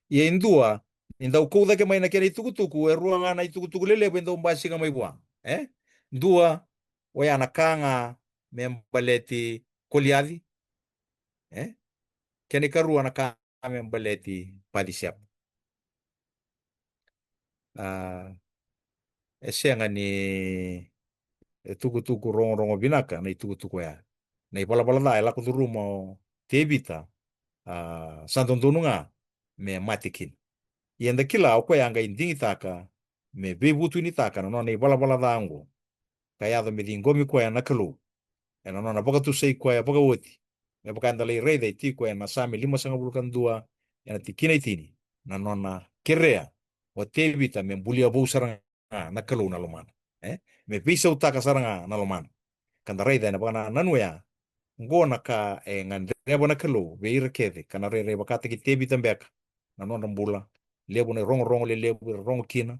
Ia e dua, ni dau kau cake mai na kena itukutuku, e rua ga na itukutuku lelevu e dau basika mai vua. E? Dua, oya na ka ga me baleti Koliaci. E? Kena ikarua na ka me baleti Patisepa. A, e sega ni, e tukutuku rogorogo vinaka na itukutuku oya. Na ivalavala ca e lako curuma o Tevita, a, sa dodonu ga me mate kina. Ia eda kila o koya a qai digitaka me veivutunitaka na nona ivalavala ca oqo, ka yaco me ciqomi koya na Kalou e na nona vakatusai koya vakaoti. Me vaka eda lai raica e tiko e na Same limasagavulu ka dua e na tikina e tini, na nona kerea o Tevita me bulia vou sara ga na Kalou na lomana. E? Me veisautaka sara ga na lomana. Ka da raica e na vakanananu oya, oqo na ka e gadreva na Kalou vei ira kece, ka na rairai vakataki Tevita beka na nodra bula. Levu na irogorogo lelevu era rogo kina.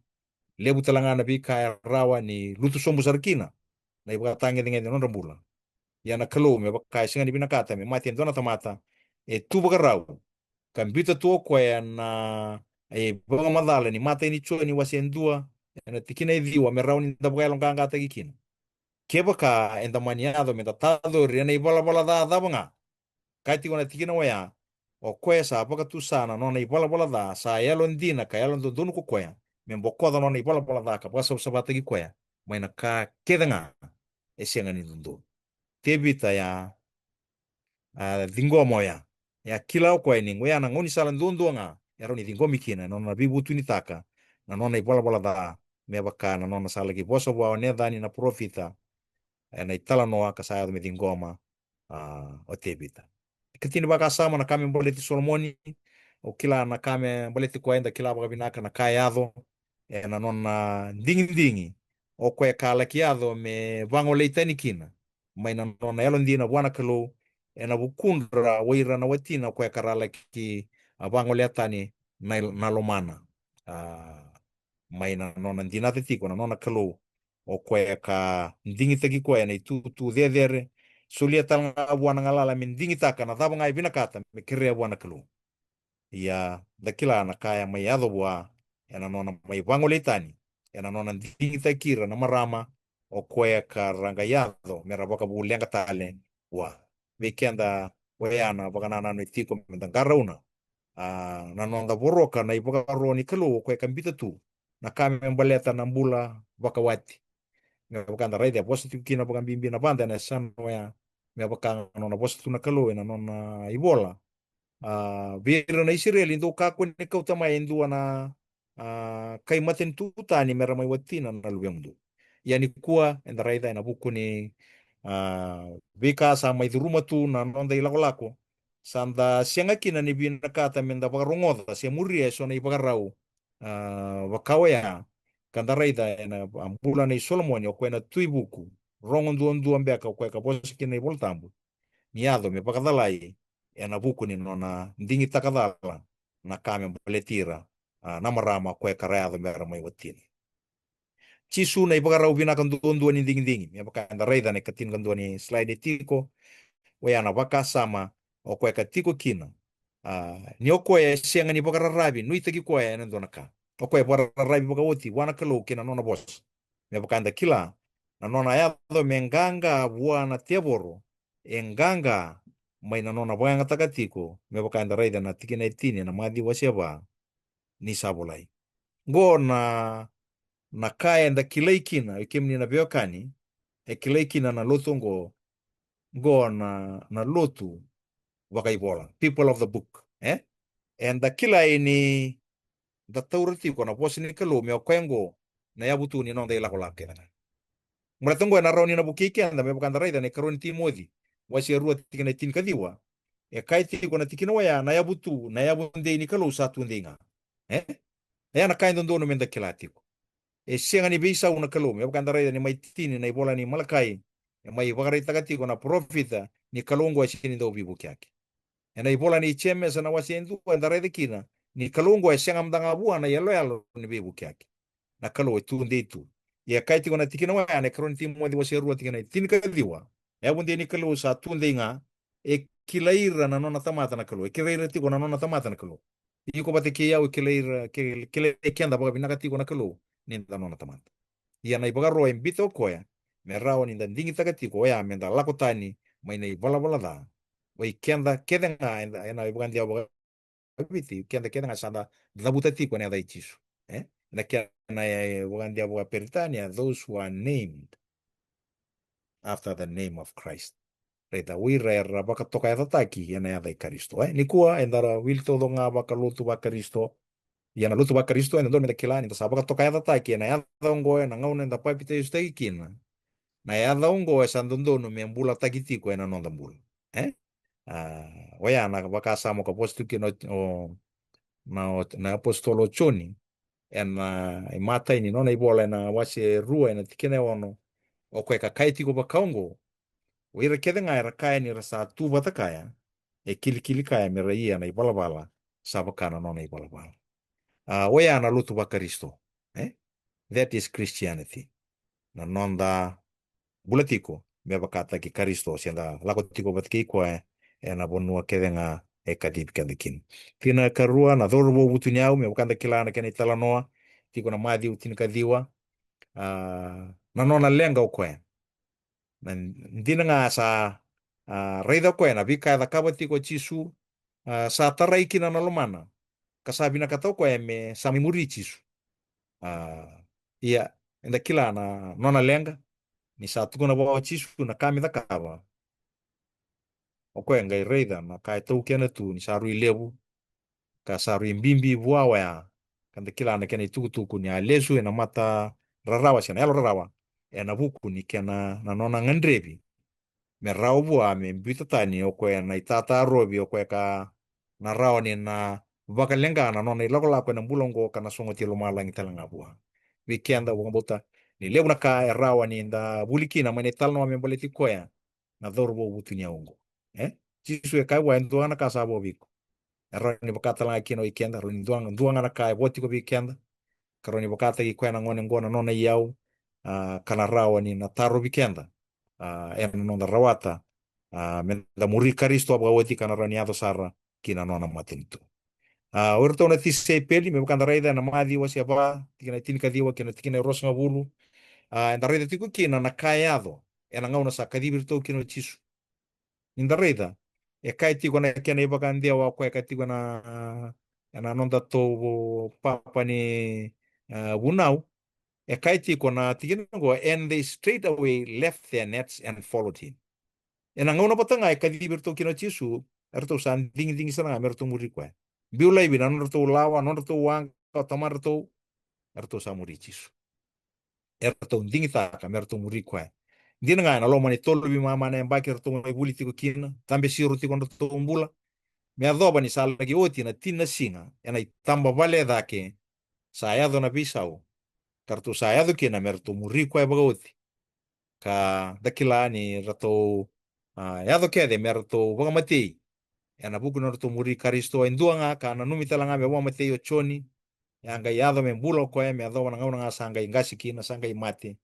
Levu tale ga na veika e rawa ni lutu sobu sara kina na ivakatagedegede na nodra bula. Ia na Kalou, me vaka e sega ni vinakata me mate e dua na tamata, e tu vakarau, ka biuta tu o koya na, e, vakamacala ni matai ni Joni wase dua e na tikina e ciwa, me rawa ni da vakayaloqaqataki kina. Kevaka eda mani yaco me da tacori e na ivalavala ca cava ga, ka tiko na tikina oya, o koya sa vakatusa na nona ivalavala ca, sa yalodina ka yalododonu ko koya me bokoca na nona ivalavala ca ka vakasavasavataki koya mai na ka kece ga e sega ni dodonu. Tevita ya, a, ciqoma oya. E a kila o koya ni oya na gaunisala duadua ga e rawa ni ciqomi kina e na nona veivutunitaka na nona ivalavala ca, me vaka na nona sa laki vosa vua o Necani na parofita e na italanoa ka sa yaco me ciqoma, a, o Tevita. Ikatini vakasama, na ka me baleti Solomoni. O kila na ka me baleti koya, eda kila vakavinaka na ka e yaco e na nona digidigi, o koya ka laki yaco me vagolei tani kina mai na nona yalodina vua na Kalou, e na vukudra o ira na watina, o koya ka ra laki, a, vagolea tani na, na lomana. A, mai na nona dinata tiko na nona Kalou, o koya ka digitaki koya na itutu cecere, solia tale ga vua na galala me digitaka na cava ga e vinakata me kerea vua na Kalou. Ia da kila na ka e mai yaco vua e na nona mai vagolei tani, e na nona digitaki ira na marama, o koya ka ra qai yaco me ra vakavuleqa tale vua. Vei keda oya na vakanananu e tiko me da qarauna, a, na noda voroka na ivakaro ni Kalou, o koya ka biuta tu na ka me baleta na bula vakawati. Me vaka da raica e vosa tiko kina vakabibi na vada e na yasana oya, me vaka ga na nona vosa tu na Kalou e na nona ivola, a, vei ira na Isireli, dou kakua ni kauta mai e dua na, a, kai matanitu tani me ra mai watina na luvemudou. Ia nikua eda raica e na vuku ni, a, veika sa mai curuma tu na noda ilakolako, sa da sega kina ni vinakata me da vakarogoca se muria e so na ivakarau, a, vaka oya. Ka da raica e na, a, bula nei Solomoni, o koya na tui vuku rogo duadua beka, o koya ka vosa kina na iVola Tabu, ni yaco me vakacalai e na vuku ni nona digitaka cala na ka me baleti ira, a, na marama o koya ka ra yaco me ra mai watina. Jisu na ivakarau vinaka duadua ni digidigi, me vaka eda raica na ikatinikadua ni slide e tiko, oya na vakasama o koya ka tiko kina. A, ni o koya e sega ni vakararavi, nuitaki koya ena dua na ka. O koya e vakararavi vakaoti vua na Kalou kei na nona vosa. Me vaka eda kila, na nona yaco me qaqa vua na tevoro, e qaqa mai na nona vakayagataka tiko, me vaka eda raica na tikina e tini ena Maciu wase va, ni sa volai. Qo na, na ka eda kilai kina, e kemuni na veiwekani, e kilai kina na lotu oqo, qo na, na lotu vakaivola, people of the book, e? Eda kilai ni da taura tiko na vosa ni Kalou me o koya oqo na yavutu ni noda ilakolako kece ga. Baleta oqo ena rawa ni na vukei keda, me vaka da raica na ikarua ni Timoci wase rua tikina e tinikaciwa. E kaya tiko na tikina oya na yavutu, na yavudei ni Kalou sa tudei ga. E? Oya na ka e dodonu me da kila tiko. E sega ni veisau na Kalou, me vaka da raica ni mai tini na ivola ni Malakai, e mai vakaraitaka tiko na parofita ni Kalou oqo e sega ni dau veivukiyaki. Ena ivola ni Jemesa na wase e dua eda raica kina ni Kalou oqo e sega mada ga vua na iyaloyalo ni veivukiyaki. Na Kalou e tudei tu. Ia e kaya tiko na tikina oya na ikarua ni Timoci wase rua tikina e tinikaciwa. E yavudei ni Kalou sa tudei ga, e kilai ira na nona tamata na Kalou, e kilai ira tiko na nona tamata na Kalou. Iko vata kei au e kilai ira, ke-, kilai keda vakavinaka tiko na Kalou ni da nona tamata. Ia na ivakaro e biuta o koya me rawa ni da digitaka tiko oya me da lako tani mai na ivalavala ca. O ikeda kece ga eda, ena ivakadewa vaka Viti, keda kece ga sa da cavuta tiko ena yaca i Jisu. E? Na kena, e, vakadewa vakaperitania, those who are named after the name of Christ. Raica, o ira era vakatokayacataki ena yaca i Karisito. E? Nikua eda wili taucoko ga vakalotu vaKarisito. Ia na lotu vaKarisito e dodonu me da kila ni da sa vakatokayacataki ena yaca oqo ena gauna eda papitaisotaki kina. Na yaca oqo e sa dodonu me bulataki tiko ena noda bula. E? A, oya na vakasama ka vosa tu kina o, o, na, o, na apositolo o Joni, ena, a, imatai ni nona ivola ena wase rua ena tikina e ono, o koya ka kaya tiko vaka oqo, o ira kece ga era kaya ni ra sa tu vata kaya, e kilikili kaya me ra ia na ivalavala sa vaka na nona ivalavala. A, oya na lotu vaKarisito, e? That is Christianity. Na noda bula tiko me vakataki Karisito, se da lako tiko vata kei koya ena vanua kece ga e kacivi keda kina. Tikina karua, na cauravou vutuniyau, me vaka da kila na kena italanoa tiko na Maciu tinikaciwa. A, na nona leqa o koya. Na dina ga sa, a, raica o koya na veika e cakava tiko o Jisu, a, sa tarai kina na lomana, ka sa vinakata o koya me sa mai muri Jisu. A, ia, eda kila na nona leqa, ni sa tukuna vua o Jisu na ka me cakava. O koya qai raica na ka e taukena tu ni sa rui levu, ka sa rui bibi vua oya, ka da kila na kena itukutuku ni a lesu ena mata rarawa se na yalo rarawa, ena vuku ni kena, na nona gadrevi me rawa vua me biuta tani o koya na itatarovi o koya ka na rawa ni na vakaleqa na nona ilakolako ena bula oqo ka na sogoti lomalagi tale ga vua. Vei keda, au vakabauta ni levu na ka e rawa ni da vuli kina mai na italanoa me baleti koya na cauravou vutuniyau oqo. E? Jisu e kaya vua, e dua ga na ka sa vo vei iko. E rawa ni vaka tale ga kina o ikeda, rawa ni dua, dua ga na ka e vo tiko vei keda. Ka rawa ni vakataki koya na gone oqo na nona iyau, a, ka na rawa ni na tarovi keda, a, ena noda rawata, a, me da muri Karisito vakaoti ka na rawa ni yaco sara ki na nona matanitu. A, o iratou na tisaipeli, me vaka da raica ena Maciu wase va, tikina e tinikaciwa kei na tikina e ruasagavulu. A, eda raica tiko kina na ka e yaco ena gauna sa kacivi iratou kina o Jisu. Ni da raica, e kaya tiko na kena ivakadewa o koya ka tiko na, ena nodatou papa ni, a, vunau. E kaya tiko na tikina oqo, "And they straight away left their nets and followed him." Ena gauna vata ga e kacivi iratou kina o Jisu, eratou sa digidigi sara ga me ratou muri koya. Biu laivi na nodratou lawa, nodratou waqa, o tamadratou, eratou sa muri Jisu. Eratou digitaka me ratou muri koya. Dina ga ena loma ni tolu veimama na yabaki eratou mai vuli tiko kina, cabe siro tiko nodratou bula. Me yacova ni sa laki oti na tini na siga, ena itaba vale e cake, sa yaco na veisau, ka ratou sa yaco kina me ratou muri koya vakaoti. Ka da kila ni ratou, a, yaco kece me ratou vakamatei. ena vuku ni nodratou muri Karisito. E dua ga ka nanumi tale ga me vakamatei o Joni, e a qai yaco me bula o koya, me yacova na gauna ga sa qai qase kina, sa qai mate.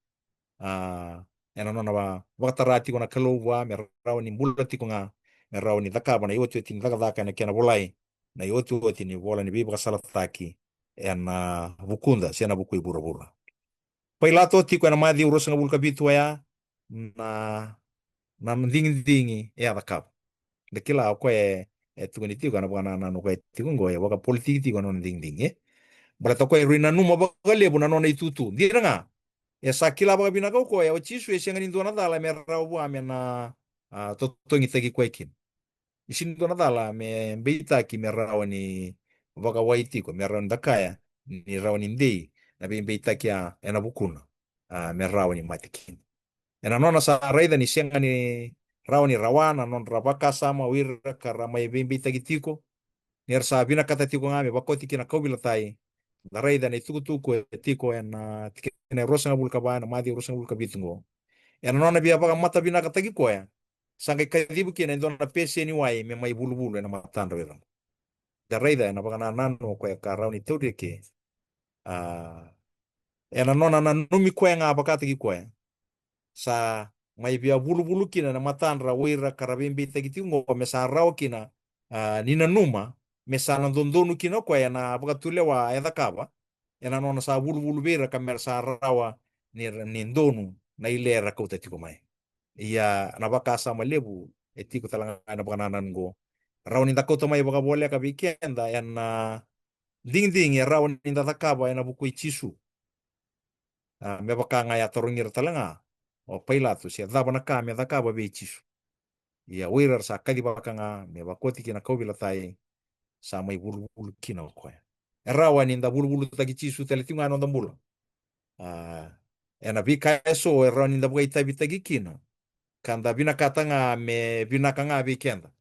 A, ena nona va-, vakatara tiko na Kalou vua me rawa ni bula tiko ga, me rawa ni cakava na iotioti ni cakacaka ena kena volai, na iotioti ni vola ni veivakasalataki ena vukuda, se na vuku i vuravura. Pailato tiko ena Maciu ruasagavulu ka vitu oya, na, na digidigi e a cakava. Da kila o koya e, e tukuni tiko ena vakanananu o koya tiko oqo, e vakapolitiki tiko na nona digidigi, e. Baleta o koya e rui nanuma vakalevu na nona itutu. Dina ga, e sa kila vakavinaka o koya o Jisu e sega ni dua na cala me rawa vua me na, a, totogitaki koya kina. E sega ni dua na cala me beitaki me rawa ni vakawai tiko, me rawa ni da kaya ni rawa ni dei na veibeitaki a, ena vukuna, a, me rawa ni mate kina. Ena nona sa raica ni sega ni rawa ni rawa na nodra vakasama o ira ka ra mai veibeitaki tiko, ni ra sa vinakata tiko ga me vakoti kina kauveilatai. Da raica na itukutuku e tiko ena tikina e ruasagavulu ka va ena Maciu ruasagavulu ka vitu oqo. Ena nona via vakamatavinakataki koya, sa qai kacivi kina e dua na peseni wai me mai vuluvulu ena matadra o ira. Da raica ena vakanananu o koya ka rawa ni tauri eke. A, ena nona nanumi koya ga vakataki koya, sa mai via vuluvulu kina na matadra o ira ka ra veibeitaki tiko oqo, me sa rawa kina, a, ni nanuma me sa na dodonu kina o koya ena vakatulewa e cakava, ena nona sa vuluvulu vei ira ka me ra sa rawa ni, ni donu na ile era kauta tiko mai. Ia na vakasama levu e tiko tale ga ena vakanananu oqo, rawa ni da kauta mai vakavoleka vei keda ena digidigi e rawa ni da cakava ena vuku i Jisu. A, me vaka ga e a tarogi ira tale ga o Pailato se cava na ka me cakava vei Jisu. Ia o ira era sa kacivaka ga me vakoti kina kauveilatai, sa mai vuluvulu kina o koya. E rawa ni da vuluvulutaki Jisu tale tiko ga ena noda bula. A, ena veika eso e rawa ni da vakaitavitaki kina, ka da vinakata ga me vinaka ga vei keda,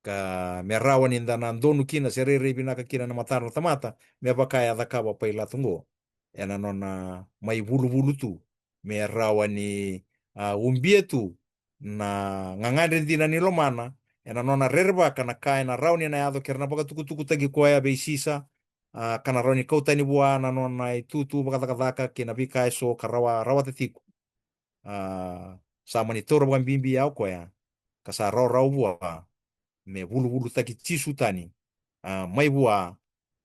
ka me rawa ni da na donu kina se rairai vinaka kina na matadra na tamata, me vaka e a cakava o Pailato oqo ena nona mai vuluvulu tu, me rawa ni, a, ubia tu na gagadre dina ni lomana, ena nona rerevaka na ka ena rawa ni na yaco ke ra na vakatukutukutaki koya vei Sisa, a, ka na rawa ni kau tani vua na nona itutu vakacakacaka kei na veika eso ka rawa, rawata tiko. A, sa mani taura vakabibi ya o koya, ka sa rawarawa vua me vuluvulutaki Jisu tani, a, mai vua,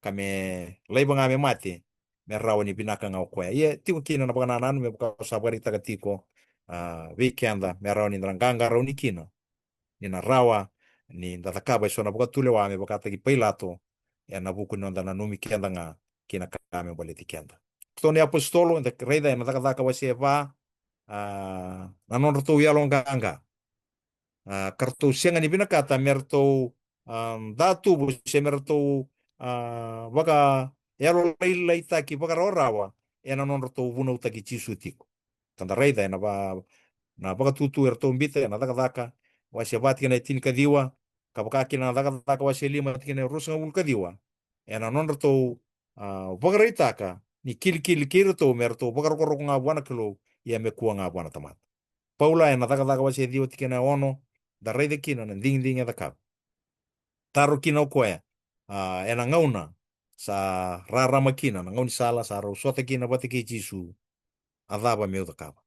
ka me laiva ga me mate, me rawa ni vinaka ga o koya. Ia tiko kina na vakanananu me vaka au sa vakaraitaka tiko, a, vei keda, me rawa ni da na qaqarauni kina, ni na rawa ni da cakava eso na vakatulewa me vakataki Pailato, ena vuku ni noda nanumi keda ga kei na ka me baleti keda. Karua ni Apositolo, eda raica ena Cakacaka wase va, a, na nodratou yaloqaqa. A, ka ratou sega ni vinakata me ratou, a, datuvu se me ratou, a, vakayalolailaitaki vakarawarawa ena nodratou vunautaki Jisu tiko. Ka da raica ena va-, na vakatutu eratou biuta ena Cakacaka wase va tikina e tinikaciwa, ka vaka kina na Cakacaka wase lima tikina e ruasagavulu ka ciwa, ena nodratou, a, vakaraitaka ni kilikili kei iratou me ratou vakarokoroko ga vua na Kalou, ia me kua ga vua na tamata. Paula ena Cakacaka wase ciwa tikina e ono, da raica kina na digidigi e cakava. Taro kina o koya, a, ena gauna sa rarama kina na gaunisala sa rau sota kina vata kei Jisu, a cava meu cakava?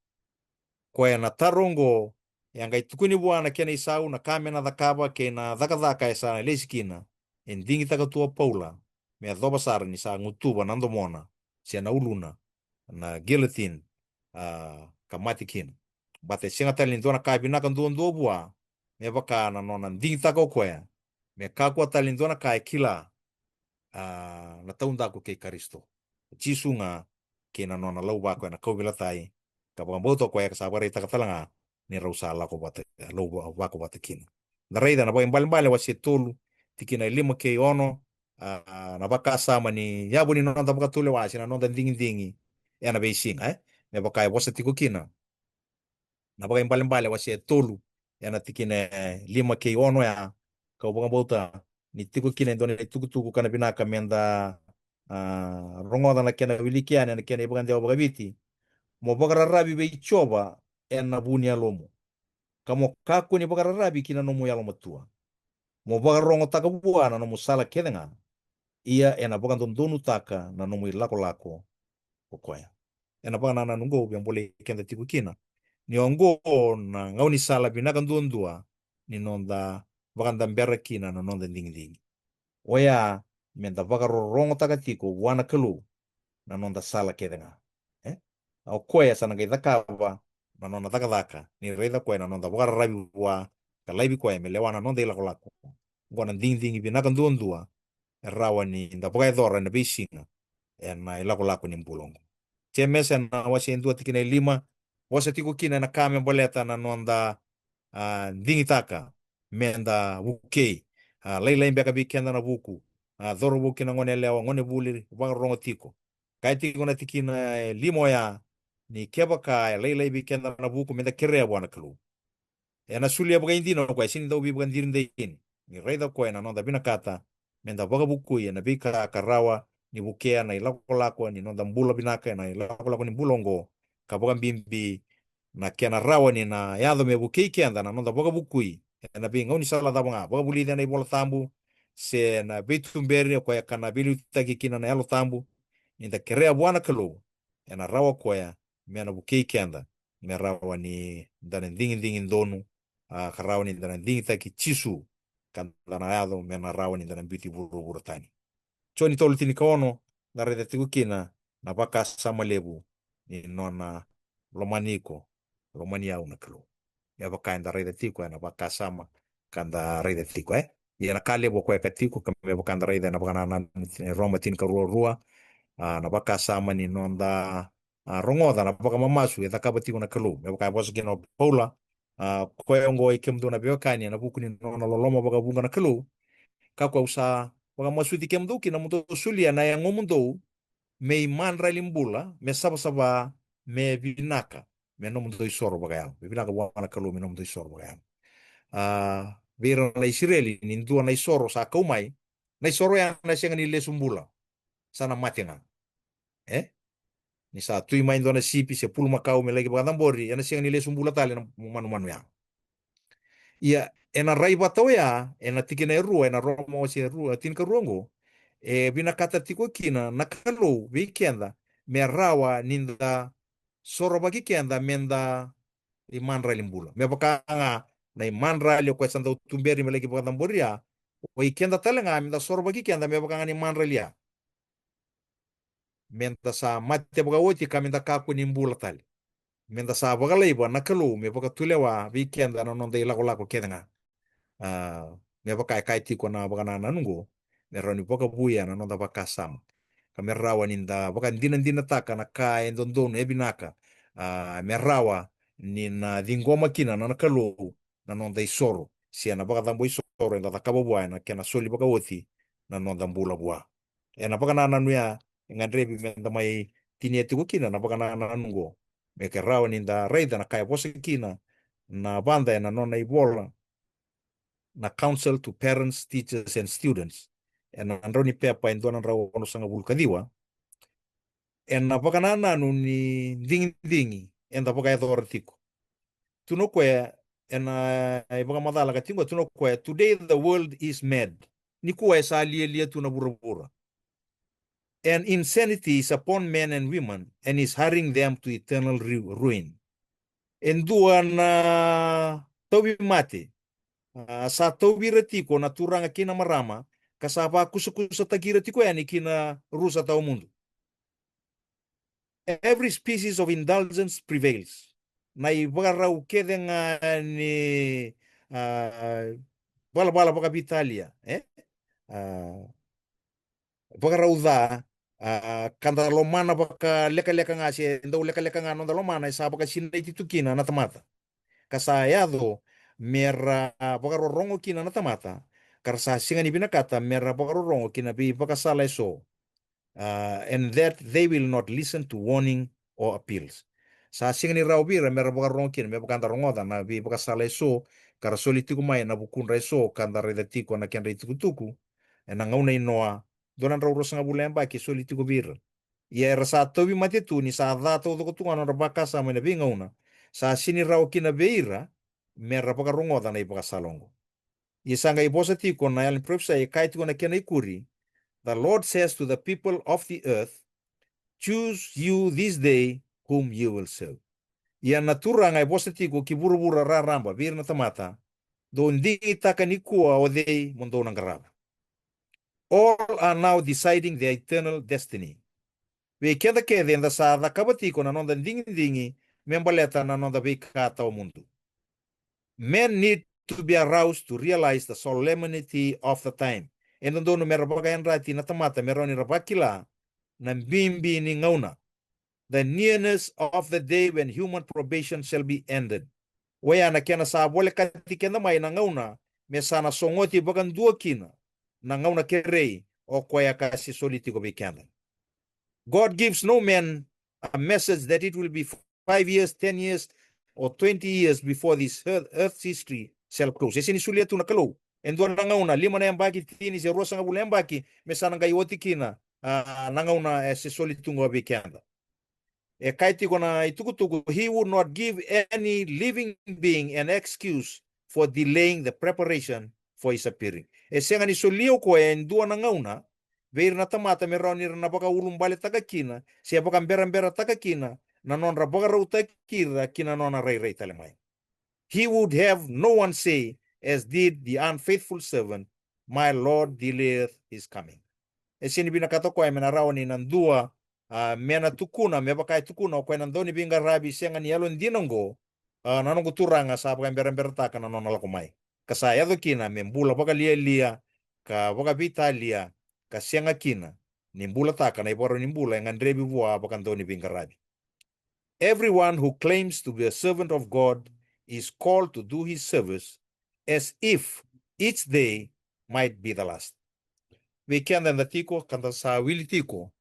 Koya na taro oqo e a qai tukuni vua na kena isau, na ka me na cakava kei na cakacaka e sa lesi kina. E digitaka tu o Paula me yacova sara ni sa gutuva na domona se na uluna na guillotine, a, ka mate kina. Baleta e sega tale ni dua na ka vinaka duadua vua, me vaka na nona digitaka o koya me kakua tale ni dua na ka e kila, a, na taudaku kei Karisito Jisu ga kei na nona lauvako ena kauveilatai, ka vakabauta o koya ka sa vakaraitaka tale ga ni rau sa lako vata, lako vata kina. Da raica na Vakaibalebale wase tolu, tikina e lima kei ono, a, na vakasama ni yavu ni noda vakatulewa se na noda digidigi ena veisiga, e? Me vaka e vosa tiko kina na Vakaibalebale wase tolu, ena tikina e lima kei ono ya, kau vakabauta ni tiko kina e dua na itukutuku ka na vinaka meda, a, rogoca na kena wiliki yani ena kena ivakadewa vakaviti. Mo vakararavi vei Jiova ena vu ni yalomu, ka mo kakua ni vakararavi ki na nomu yalomatua. mo vakarogotaka vua na nomu sala kece ga, ia ena vakadodonutaka na nomu ilakolako ko koya. Ena vakanananu oqo, via bolei keda tiko kina ni oqo na gaunisala vinaka duadua ni noda vakadabera kina na noda digidigi. Oya, meda vakarorogotaka tiko vua na Kalou na noda sala kece ga. E? A o koya sa na qai cakava na nona cakacaka, ni raica koya na noda vakararavi vua, ka laivi koya me lewa na noda ilakolako. Oqo na digidigi vinaka duadua e rawa ni da vakayacora ena veisiga ena ilakolako ni bula oqo. Jemesa ena wase e dua tikina e lima, vosa tiko kina ena ka me baleta na noda, a, digitaka meda vukei. A, lailai beka vei keda na vuku. A, cauravou kei na goneyalewa, gonevuli, vakarorogo tiko. Kaya tiko na tikina e lima oya, ni kevaka e lailai vei keda na vuku, meda kerea vua na Kalou. Ena solia vakaidina o koya, sega ni dau veivakadinadina. Ni raica o koya na noda vinakata meda vakavukui ena veika ka rawa ni vukea na ilakolako ni noda bula vinaka ena ilakolako ni bula oqo, ka vakabibi na kena rawa ni na yaco me vukei keda na noda vakavukui ena veigaunisala cava ga, vakavulici ena iVola Tabu, se na veituberi o koya ka na veiliutaki kina na Yalo Tabu, ni da kerea vua na Kalou, ena rawa o koya me na vukei keda me rawa ni da na digidigi donu, a, ka rawa ni da na digitaki Jisu, ka da na yaco me na rawa ni da na biuti vuravura tani. Joni tolu tinikaono, da raica tiko kina na vakasama levu ni nona lomani iko, lomani au na Kalou. Me vaka eda raica tiko ena vakasama ka da raica tiko, e? Ia na ka levu o koya ka tiko, ka me vaka da raica ena vakanananu ni Roma tinikarua rua, a, na vakasama ni noda, a, rogoca na vakamamasu e cakava tiko na Kalou. Me vaka e vosa kina o Paula, a, koya oqo, oi kemudou na veiwekani, ena vuku ni nona loloma vakavuqa na Kalou, ka koya au sa vakamasuti kemudou kina, mo dou solia na yagomudou me imadrali bula, me savasava, me vinaka, me nomudou isoro vakayalo. Me vinaka vua na Kalou me nomudou isoro vakayalo. A, vei ira na Isireli, ni dua na isoro sa kau mai, na isoro ya na sega ni lesu bula, sa na mate ga. E? Ni sa tui mai dua na sipi se pulumakau me laki vakacabori, ena sega ni lesu bula tale na manumanu ya. Ia, ena rai vata oya, ena tikina e rua, ena Roma wase e rua, tinikarua oqo, e vinakata tiko kina na Kalou vei keda me rawa ni da sorovaki keda meda imadrali bula. Me vaka ga na imadrali o koya sa dau tuberi me laki vakacabori ya, o i keda tale ga meda sorovaki keda me vaka ga na imadrali ya. Meda sa mate vakaoti ka meda kakua ni bula tale. Meda sa vakalaiva na Kalou me vakatulewa vei keda na noda ilakolako kece ga. A, me vaka e kaya tiko na vakanananu oqo, me rawa ni vakavuya na noda vakasama, ka me rawa ni da vakadinadinataka na ka e dodonu, e vinaka. A, me rawa ni na ciqoma kina na, na Kalou na noda isoro, se na vakacabo isoro eda cakava vua, ena kena soli vakaoti na noda bula vua. Ena vakanananu ya, e gadrevi meda mai tinia tiko kina na vakanananu oqo, me ke rawa ni da raica na ka e vosa kina na vada ena nona ivola na Counsel to Parents, Teachers and Students, ena drau ni pepa e dua na drau onosagavulu ka ciwa, ena vakanananu ni digidigi eda vakayacora tiko. Tukuna o koya, ena ivakamacala ka tiko, tukuna o koya, "Today the world is mad." Nikua e sa lialia tu na vuravura. "And insanity is upon men and women, and is hurrying them to eternal ru-, ruin." E dua na tauvimate, a, sa tauvi ira tiko na turaga kei na marama, ka sa vakusakusataki ira tiko yani ki na rusa tawamudu. "Every species of indulgence prevails." Na ivakarau kece ga ni, a, valavala vakaveitalia, e? A, vakarau ca, a, ka da lomana vakalekaleka ga, se dau lekaleka ga noda lomana, e sa vakasinaiti tu kina na tamata. Ka sa yaco me ra vakarorogo kina na tamata, ka ra sa sega ni vinakata me ra vakarorogo ki na veivakasala eso. A, "and that they will not listen to warning or appeals." Sa sega ni rawa vei ira me ra vakarorogo kina, me vaka da rogoca na veivakasala eso ka ra soli tiko mai ena vukudra eso, ka da raica tiko na kedra itukutuku ena gauna i Noa, dua na drau ruasagavulu na yabaki e soli tiko vei ira. Ia era sa tauvimate tu, ni sa ca taucoko tu ga na nodra vakasama ena veigauna, sa sega ni rawa kina vei ira me ra vakarogoca na ivakasala oqo. Ia sa qai vosa tiko na yalo ni parofisai, e kaya tiko na kena ikuri, "The Lord says to the people of the earth, choose you this day whom you will serve." Ia na Turaga e vosa tiko ki vuravura raraba vei ira na tamata, "Dou digitaka nikua o cei mo dou na qarava." All are now deciding their eternal destiny. Vei keda kece eda sa cakava tiko na noda digidigi me baleta na noda veika tawamudu. Men need to be aroused to realize the solemnity of the time. E dodonu me ra vakayadrati na tamata me rawa ni ra vakila na bibi ni gauna. The nearness of the day when human probation shall be ended. Oya na kena sa volekati keda mai na gauna me sa na sogoti vakadua kina na gauna kerei o koya ka se soli tiko vei keda. God gives no man a message that it will be five years, ten years, or twenty years before this earth, earth's history shall close. E sega ni solia tu na Kalou e dua na gauna, lima na yabaki, tini se ruasagavulu na yabaki, me sa na qai oti kina, a, na gauna e se soli tu qo vei keda. E kaya tiko na itukutuku, "He would not give any living being an excuse for delaying the preparation for his appearing." E sega ni solia o koya e dua na gauna vei ira na tamata me rawa ni ra na vakaulubaletaka kina se vakaberaberataka kina na nodra vakarautaki ira ki na nona rairai tale mai. "He would have no one say, as did the unfaithful servant, 'My Lord delayeth his coming.'" E sega ni vinakata o koya me na rawa ni na dua, a, me na tukuna me vaka e tukuna o koya na dauniveiqaravi sega ni yalodina oqo, a, "Na noqu turaga sa vakaberaberataka na nona lako mai, ka sa yaco kina me bula vakalialia ka vakaveitalia, ka sega kina ni bulataka na ivakarau ni bula e gadrevi vua vakadauniveiqaravi." Everyone who claims to be a servant of God is called to do his service as if each day might be the last. Vei keda eda tiko ka da sa wili tiko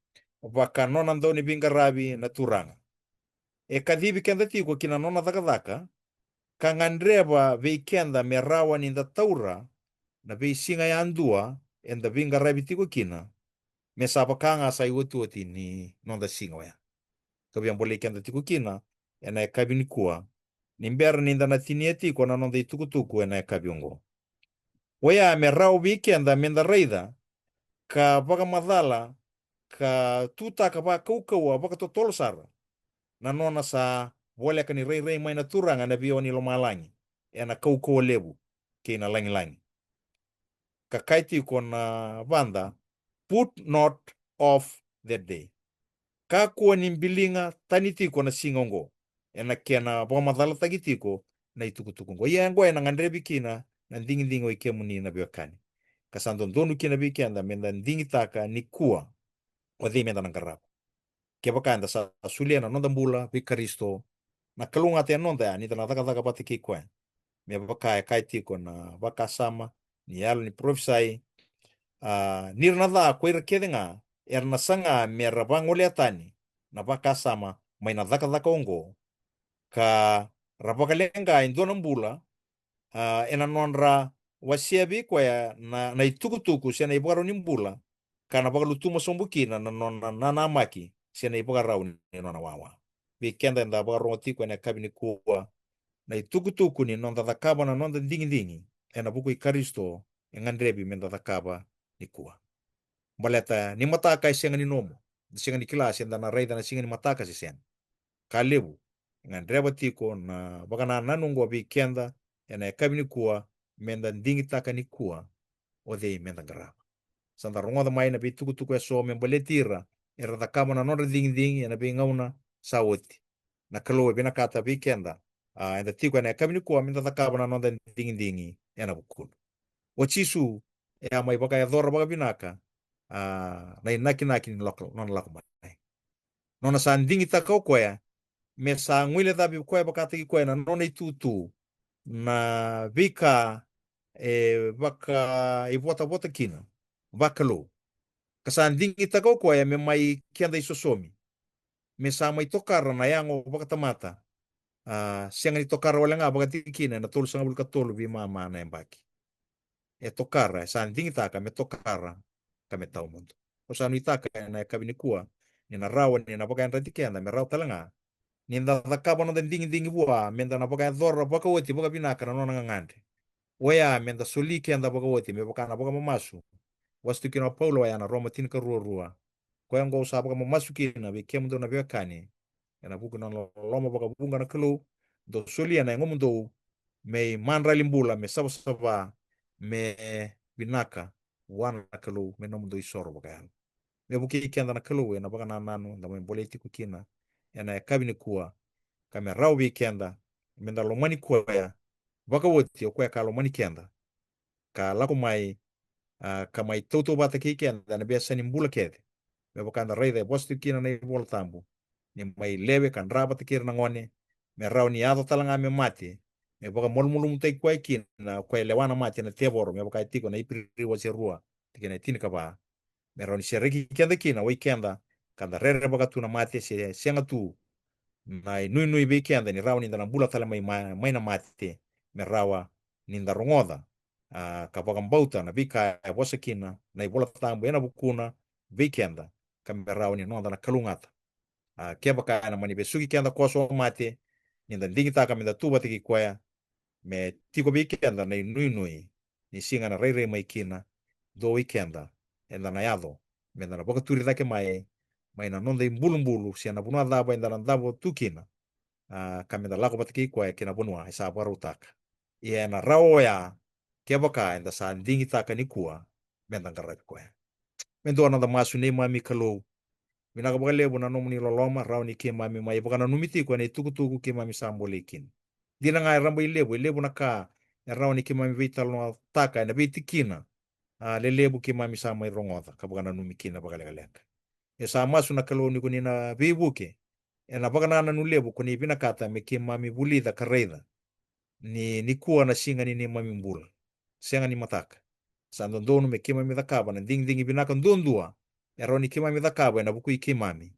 vaka nona dauniveiqaravi na Turaga, e kacivi keda tiko ki na nona cakacaka, ka gadreva vei keda me rawa ni da taura na veisiga yadua eda veiqaravi tiko kina, me sa vaka ga sa iotioti ni noda siga oya. Ka via bolei keda tiko kina ena yakavi nikua, ni bera ni da na tinia tiko na noda itukutuku ena yakavi oqo. Oya me rawa vei keda me da raica ka vakamacala ka tutaka vakaukauwa vakatotolo sara na nona sa voleka ni rairai mai na Turaga na veiyawa ni lomalagi ena kaukauwa levu kei na lagilagi. Ka kaya tiko na vada, "Put not off that day." Kakua ni biliga tani tiko na siga oqo ena kena vakamacalataki tiko na itukutuku oqo. Ia oqo ena gadrevi kina na digidigi o ikemuni na veiwekani, ka sa dodonu kina vei keda me da digitaka nikua o cei me da na qarava. Kevaka eda sa solia na noda bula vei Karisito, na kalougata e noda ya ni da na cakacaka vata kei koya. Me vaka e kaya tiko na vakasama ni yalo ni parofisai, a, "Ni ra na ca ko ira kece ga era na saga me ra vagolea tani na vakasama mai na cakacaka oqo, ka ra vakaleqa e dua na bula, a, ena nodra wasea vei koya na, na itukutuku se na ivakarau ni bula, ka na vakalutuma sobu kina na nona nanamaki se na ivakarau ni nona wawa." Vei keda eda vakarogo tiko ena yakavi nikua, na itukutuku ni noda cakava na noda digidigi ena vuku i Karisito e gadrevi me da cakava nikua. Baleta ni mataka e sega ni nomu, da sega ni kila se da na raica na siga ni mataka se sega. Ka levu e gadreva tiko na vakanananu oqo vei keda ena yakavi nikua, me da digitaka nikua o cei me da qarava. Sa da rogoca mai na veitukutuku eso me baleti ira era cakava na nodra digidigi ena veigauna sa oti. Na Kalou e vinakata vei keda, a, eda tiko ena yakavi nikua me da cakava na noda digidigi ena vukuna. O Jisu e a mai vakayacora vakavinaka, a, na inakinaki ni lako, nona lako mai. Nona sa digitaka o koya me sa guilecavi koya vakataki koya na nona itutu na veika e vakaivotavota kina vakalou, ka sa digitaka o koya me mai keda isosomi, me sa mai tokara na yago vakatamata, a, sega ni tokara wale ga vakatikina ena tolusagavulu ka tolu veimama na yabaki. E tokara, e sa digitaka me tokara ka me tawamudu. Au sa nuitaka ena yakavi nikua ni na rawa ni na vakayadrati keda me rawa tale ga ni da cakava noda digidigi vua, me da na vakayacora vakaoti vakavinaka na nona gagadre. oya me da soli keda vakaoti me vaka na vakamamasu. Vosa tiko kina o Paula oya na Roma tinikarua rua. Koya oqo au sa vakamamasu kina vei kemudou na veiwekani, ena vuku ni nona loloma vakavuqa na Kalou, dou solia na yagomudou me imadrali bula, me savasava, me vinaka vua na Kalou, me nomudou isoro vakayalo. Me vukei keda na Kalou ena vakanananu da mai bolei tiko kina ena yakavi nikua, ka me rawa vei keda me da lomani koya vakaoti o koya ka lomani keda, ka lako mai, a, ka mai tautauvata kei keda ena veiyasa ni bula kece. Me vaka eda raica e vosa tiko kina na iVola Tabu, ni mai lewe ka dra vata kei ira na gone, me rawa ni yaco tale ga me mate, me vakamalumalumutaki koya kina o koya e lewa na mate, na tevoro, me vaka e tiko na Iperiu wase rua, tikina e tinikava. Me rawa ni sereki keda kina o ikeda ka da rerevaka tu na mate, se sega tu na inuinui vei keda ni rawa ni da na bula tale mai, mai, mai na mate, me rawa ni da rogoca, a, ka vakabauta na veika e vosa kina na iVola Tabu ena vukuna vei keda, ka me rawa ni noda na kalougata. A, kevaka ena mani vesuki keda koso o mate, ni da digitaka me da tu vata kei koya, me tiko vei keda na inuinui ni siga ena rairai mai kina, dou ikeda eda na yaco me da na vakaturi cake mai, mai na noda ibulubulu se na vanua cava eda na davo tu kina, a, ka me da lako vata kei koya ki na vanua e sa vakarautaka. Ia ena rawa oya kevaka eda sa digitaka nikua me da qaravi koya. Me dua na noda masu. Neimami Kalou, vinaka vakalevu na nomuni loloma, rawa ni keimami mai vakananumi tiko ena itukutuku keimami sa bolei kina. Dina ga e rabailevu, e levu na ka e rawa ni keimami veitalanoataka ena veitikina, a, lelevu keimami sa mai rogoca ka vakananumi kina vakalekaleka. E sa masu na Kalou ni ko ni na veivuke ena vakanananu levu ko ni vinakata me keimami vulica ka raica, ni nikua na siga ni neimami bula, sega ni mataka. Sa dodonu me keimami cakava na digidigi vinaka duadua e rawa ni keimami cakava ena vuku i keimami.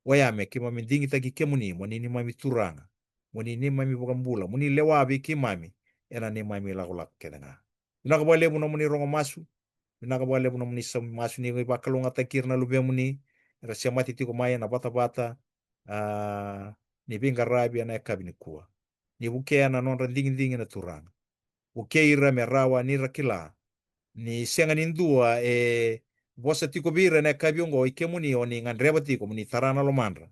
Oya me keimami digitaki kemuni mo ni neimami Turaga, mo ni neimami Vakabula, mo ni lewa vei keimami ena neimami lakolako kece ga. Vinaka vakalevu nomuni rogo masu. Vinaka vakalevu nomuni saumi masu. Ni vakalougatataki ira na luvemuni era semati tiko mai ena vatavata, a, ni veiqaravi ena yakavi nikua. Ni vukea na nodra digidigi na Turaga. Vukei ira me rawa ni ra kila ni sega ni dua e vosa tiko vei ira ena yakavi oqo i kemuni, o ni gadreva tiko mo ni tara na lomadra,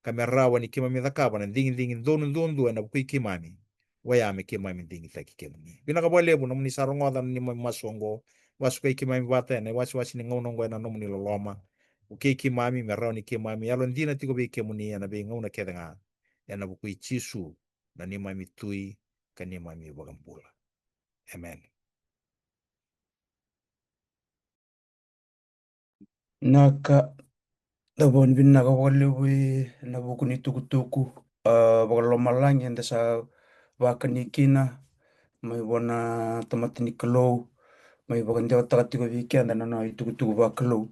ka me rawa ni keimami cakava na digidigi donu duadua ena vuku i keimami. Oya me keimami digitaki kemuni. Vinaka vakalevu nomuni sa rogoca na neimami masu oqo. Vasukai keimami vata ena iwasewase ni gauna oqo ena nomuni loloma. Vukei keimami me rawa ni keimami yalodina tiko vei kemuni ena veigauna kece ga, ena vuku i Jisu, na neimami Tui ka neimami Vakabula. Emeni. Vinaka. Dau vakavinavinaka vakalevu ena vuku ni tukutuku, a, vakalomalagi eda sa vakani kina mai vua na tamata ni Kalou, mai vakadewataka tiko vei keda na nona itukutuku vakalou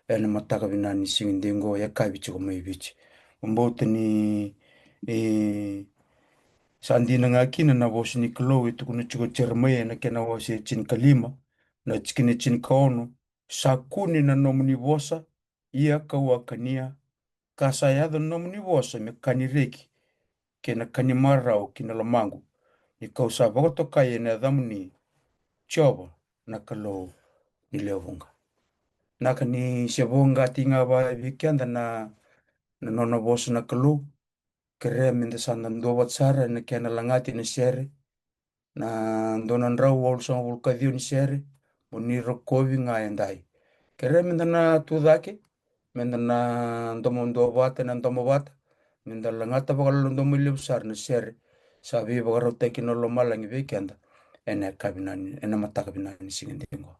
ena mataka vinaka ni siga dei oqo, yakavi tiko mai Viti. Vakabauta ni, e, sa dina ga kina na vosa ni Kalou e tukuna tiko o Jeremaia ena kena wase e tinikalima, na tikina e tinikaono: Sa kune na nomuni vosa, ia ka'u a kania, ka sa yaco na nomuni vosa me ka ni reki kei na ka ni marau ki na lomaqu, ni ka'u sa vakatokai ena yacamuni, Jiova na Kalou ni lewe vuqa. Vinaka ni se voqa tiko ga vei keda na, na nona vosa na Kalou. Kerea me da sa na duavata sara ena kena lagati na sere, na dua na drau walusagavulu ka ciwa ni sere, mo ni rokovi ga edai. Kerea me da na tu cake, me da na domo duavata ena domo vata, me da lagata vakalododomo levu sara na sere sa veivakarautaki na lomalagi vei keda ena yakavi vinaka ni, ena mataka vinaka ni siga dei oqo.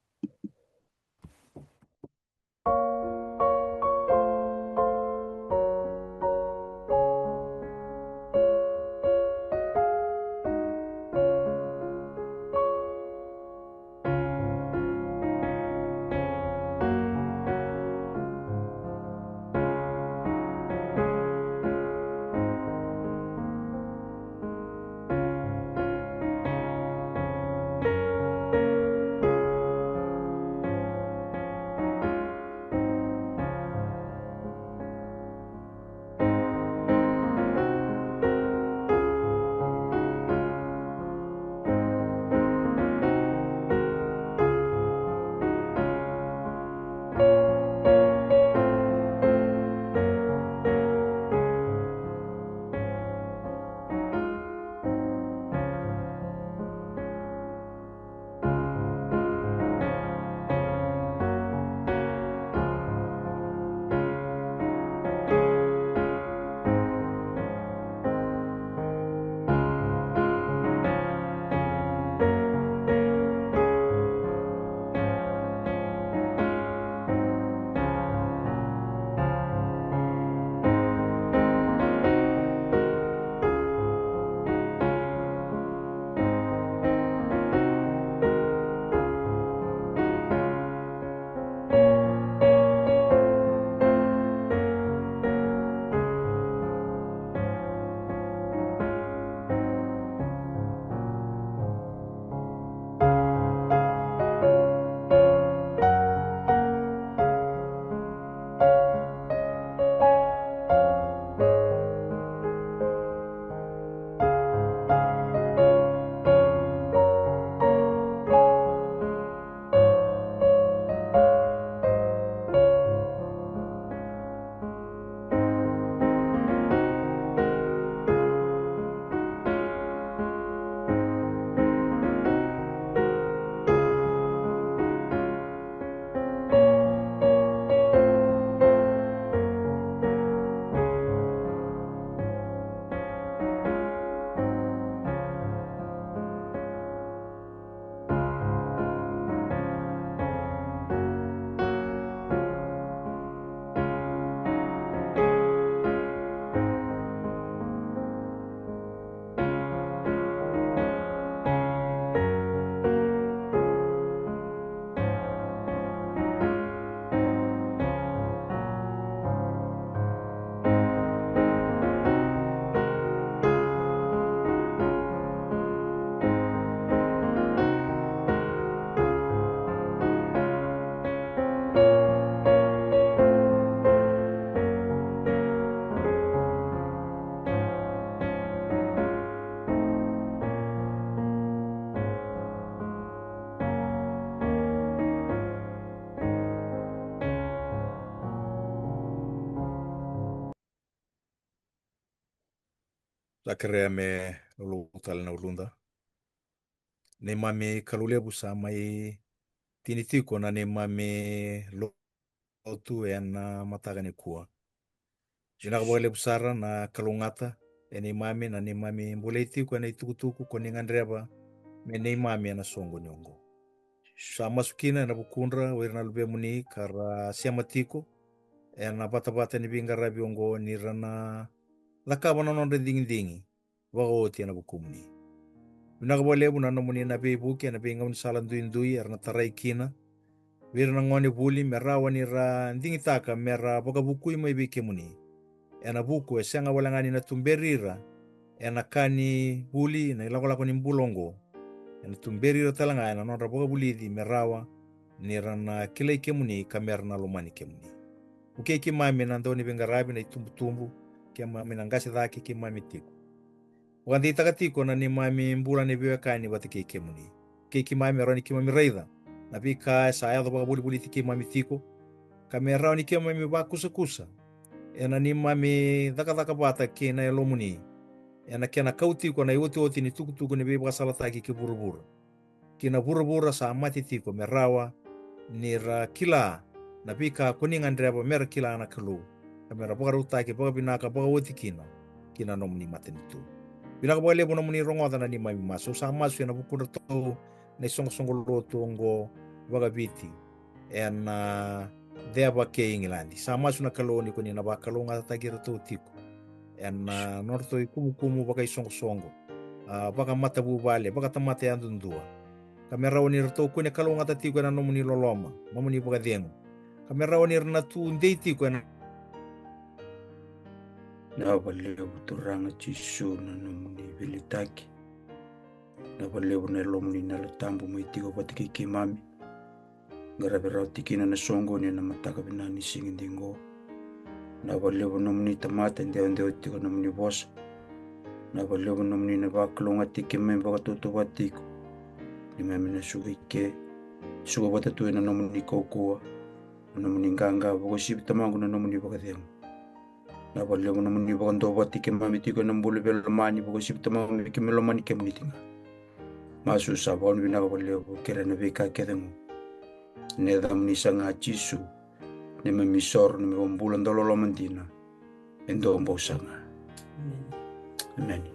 kerea me lou tale na uluda. Neimami Kalou levu, sa mai tini tiko na neimami lotu ena mataka nikua. Vinaka vakalevu sara na kalougata e neimami na neimami bolei tiko ena itukutuku ko ni gadreva me neimami ena soqo ni oqo. Sa masu kina ena vukudra o ira na luvemuni ka ra sema tiko ena vatavata ni veiqaravi oqo, ni ra na cakava na nodra digidigi vakaoti ena vukumuni. Vinaka vakalevu na nomuni na veivuke ena veigaunisala duidui era na tarai kina vei ira na gone vuli, me rawa ni ra digitaka me ra vakavukui mai vei kemuni. Ena vuku e sega wale ga ni na tuberi ira ena ka ni vuli na ilakolako ni bula oqo, ena tuberi ira tale ga ena nodra vakavulici me rawa ni ra na kilai kemuni ka me ra na lomani kemuni. Vukei keimami na dau ni veiqaravi, na itubutubu, keimami na qase cake keimami tiko. Vakadeitaka tiko na neimami bula ni veiwekani vata kei kemuni. Vukei keimami me rawa ni keimami raica na veika e sa yaco vakavolivoliti keimami tiko, ka me rawa ni keimami vakusakusa ena neimami cakacaka vata kei na Yalomuni ena kena kau tiko na iotioti ni tukutuku ni veivakasalataki ki vuravura, ki na vuravura sa mate tiko, me rawa ni ra kila na veika ko ni gadreva me ra kila na Kalou, ka me ra vakarautaki vakavinaka vakaoti kina ki na nomuni matanitu. Vinaka vakalevu nomuni rogoca na neimami masu. Au sa masu ena vukudratou na isoqosoqo lotu oqo vakaviti ena Ceva kei Igiladi. Sa masu na Kalou ni ko ni na vakalougatataki iratou tiko ena nodratou ikumukumu vakaisoqosoqo, a, vakamatavuvale, vakatamata yadudua, ka me rawa ni ratou kune kalougata tiko ena nomuni loloma, nomuni vakacegu, ka me rawa ni ra na tu dei tiko ena. Vinaka vakalevu Turaga Jisu na nomuni veiliutaki. Vinaka vakalevu na Yalomuni na Yalo Tabu mai tiko vata kei keimami, qaravi rawa tiko kina na soqoni ena mataka vinaka ni siga dei oqo. Vinaka vakalevu nomuni tamata e dewadewa tiko nomuni vosa. Vinaka vakalevu nomuni na vakalougatataki keimami vakatautauvata tiko. Neimami na suka i ke, suka vata tu ena nomuni kaukauwa, na nomuni qaqa, vakauasivi Tamaqu na nomuni vakacegu. Vinaka vakalevu nomuni vakaduavatataki keimami tiko ena bula veilomani, vakauasivi Tamaqu me keimami lomani kemuni tiko ga. Masu sa vakavinavinaka vakalevu, kerea na veika kece oqo ena yacamuni saga Jisu, neimami isoro, neimami iVakabula dauloloma dina, e dua bau saga. Emeni.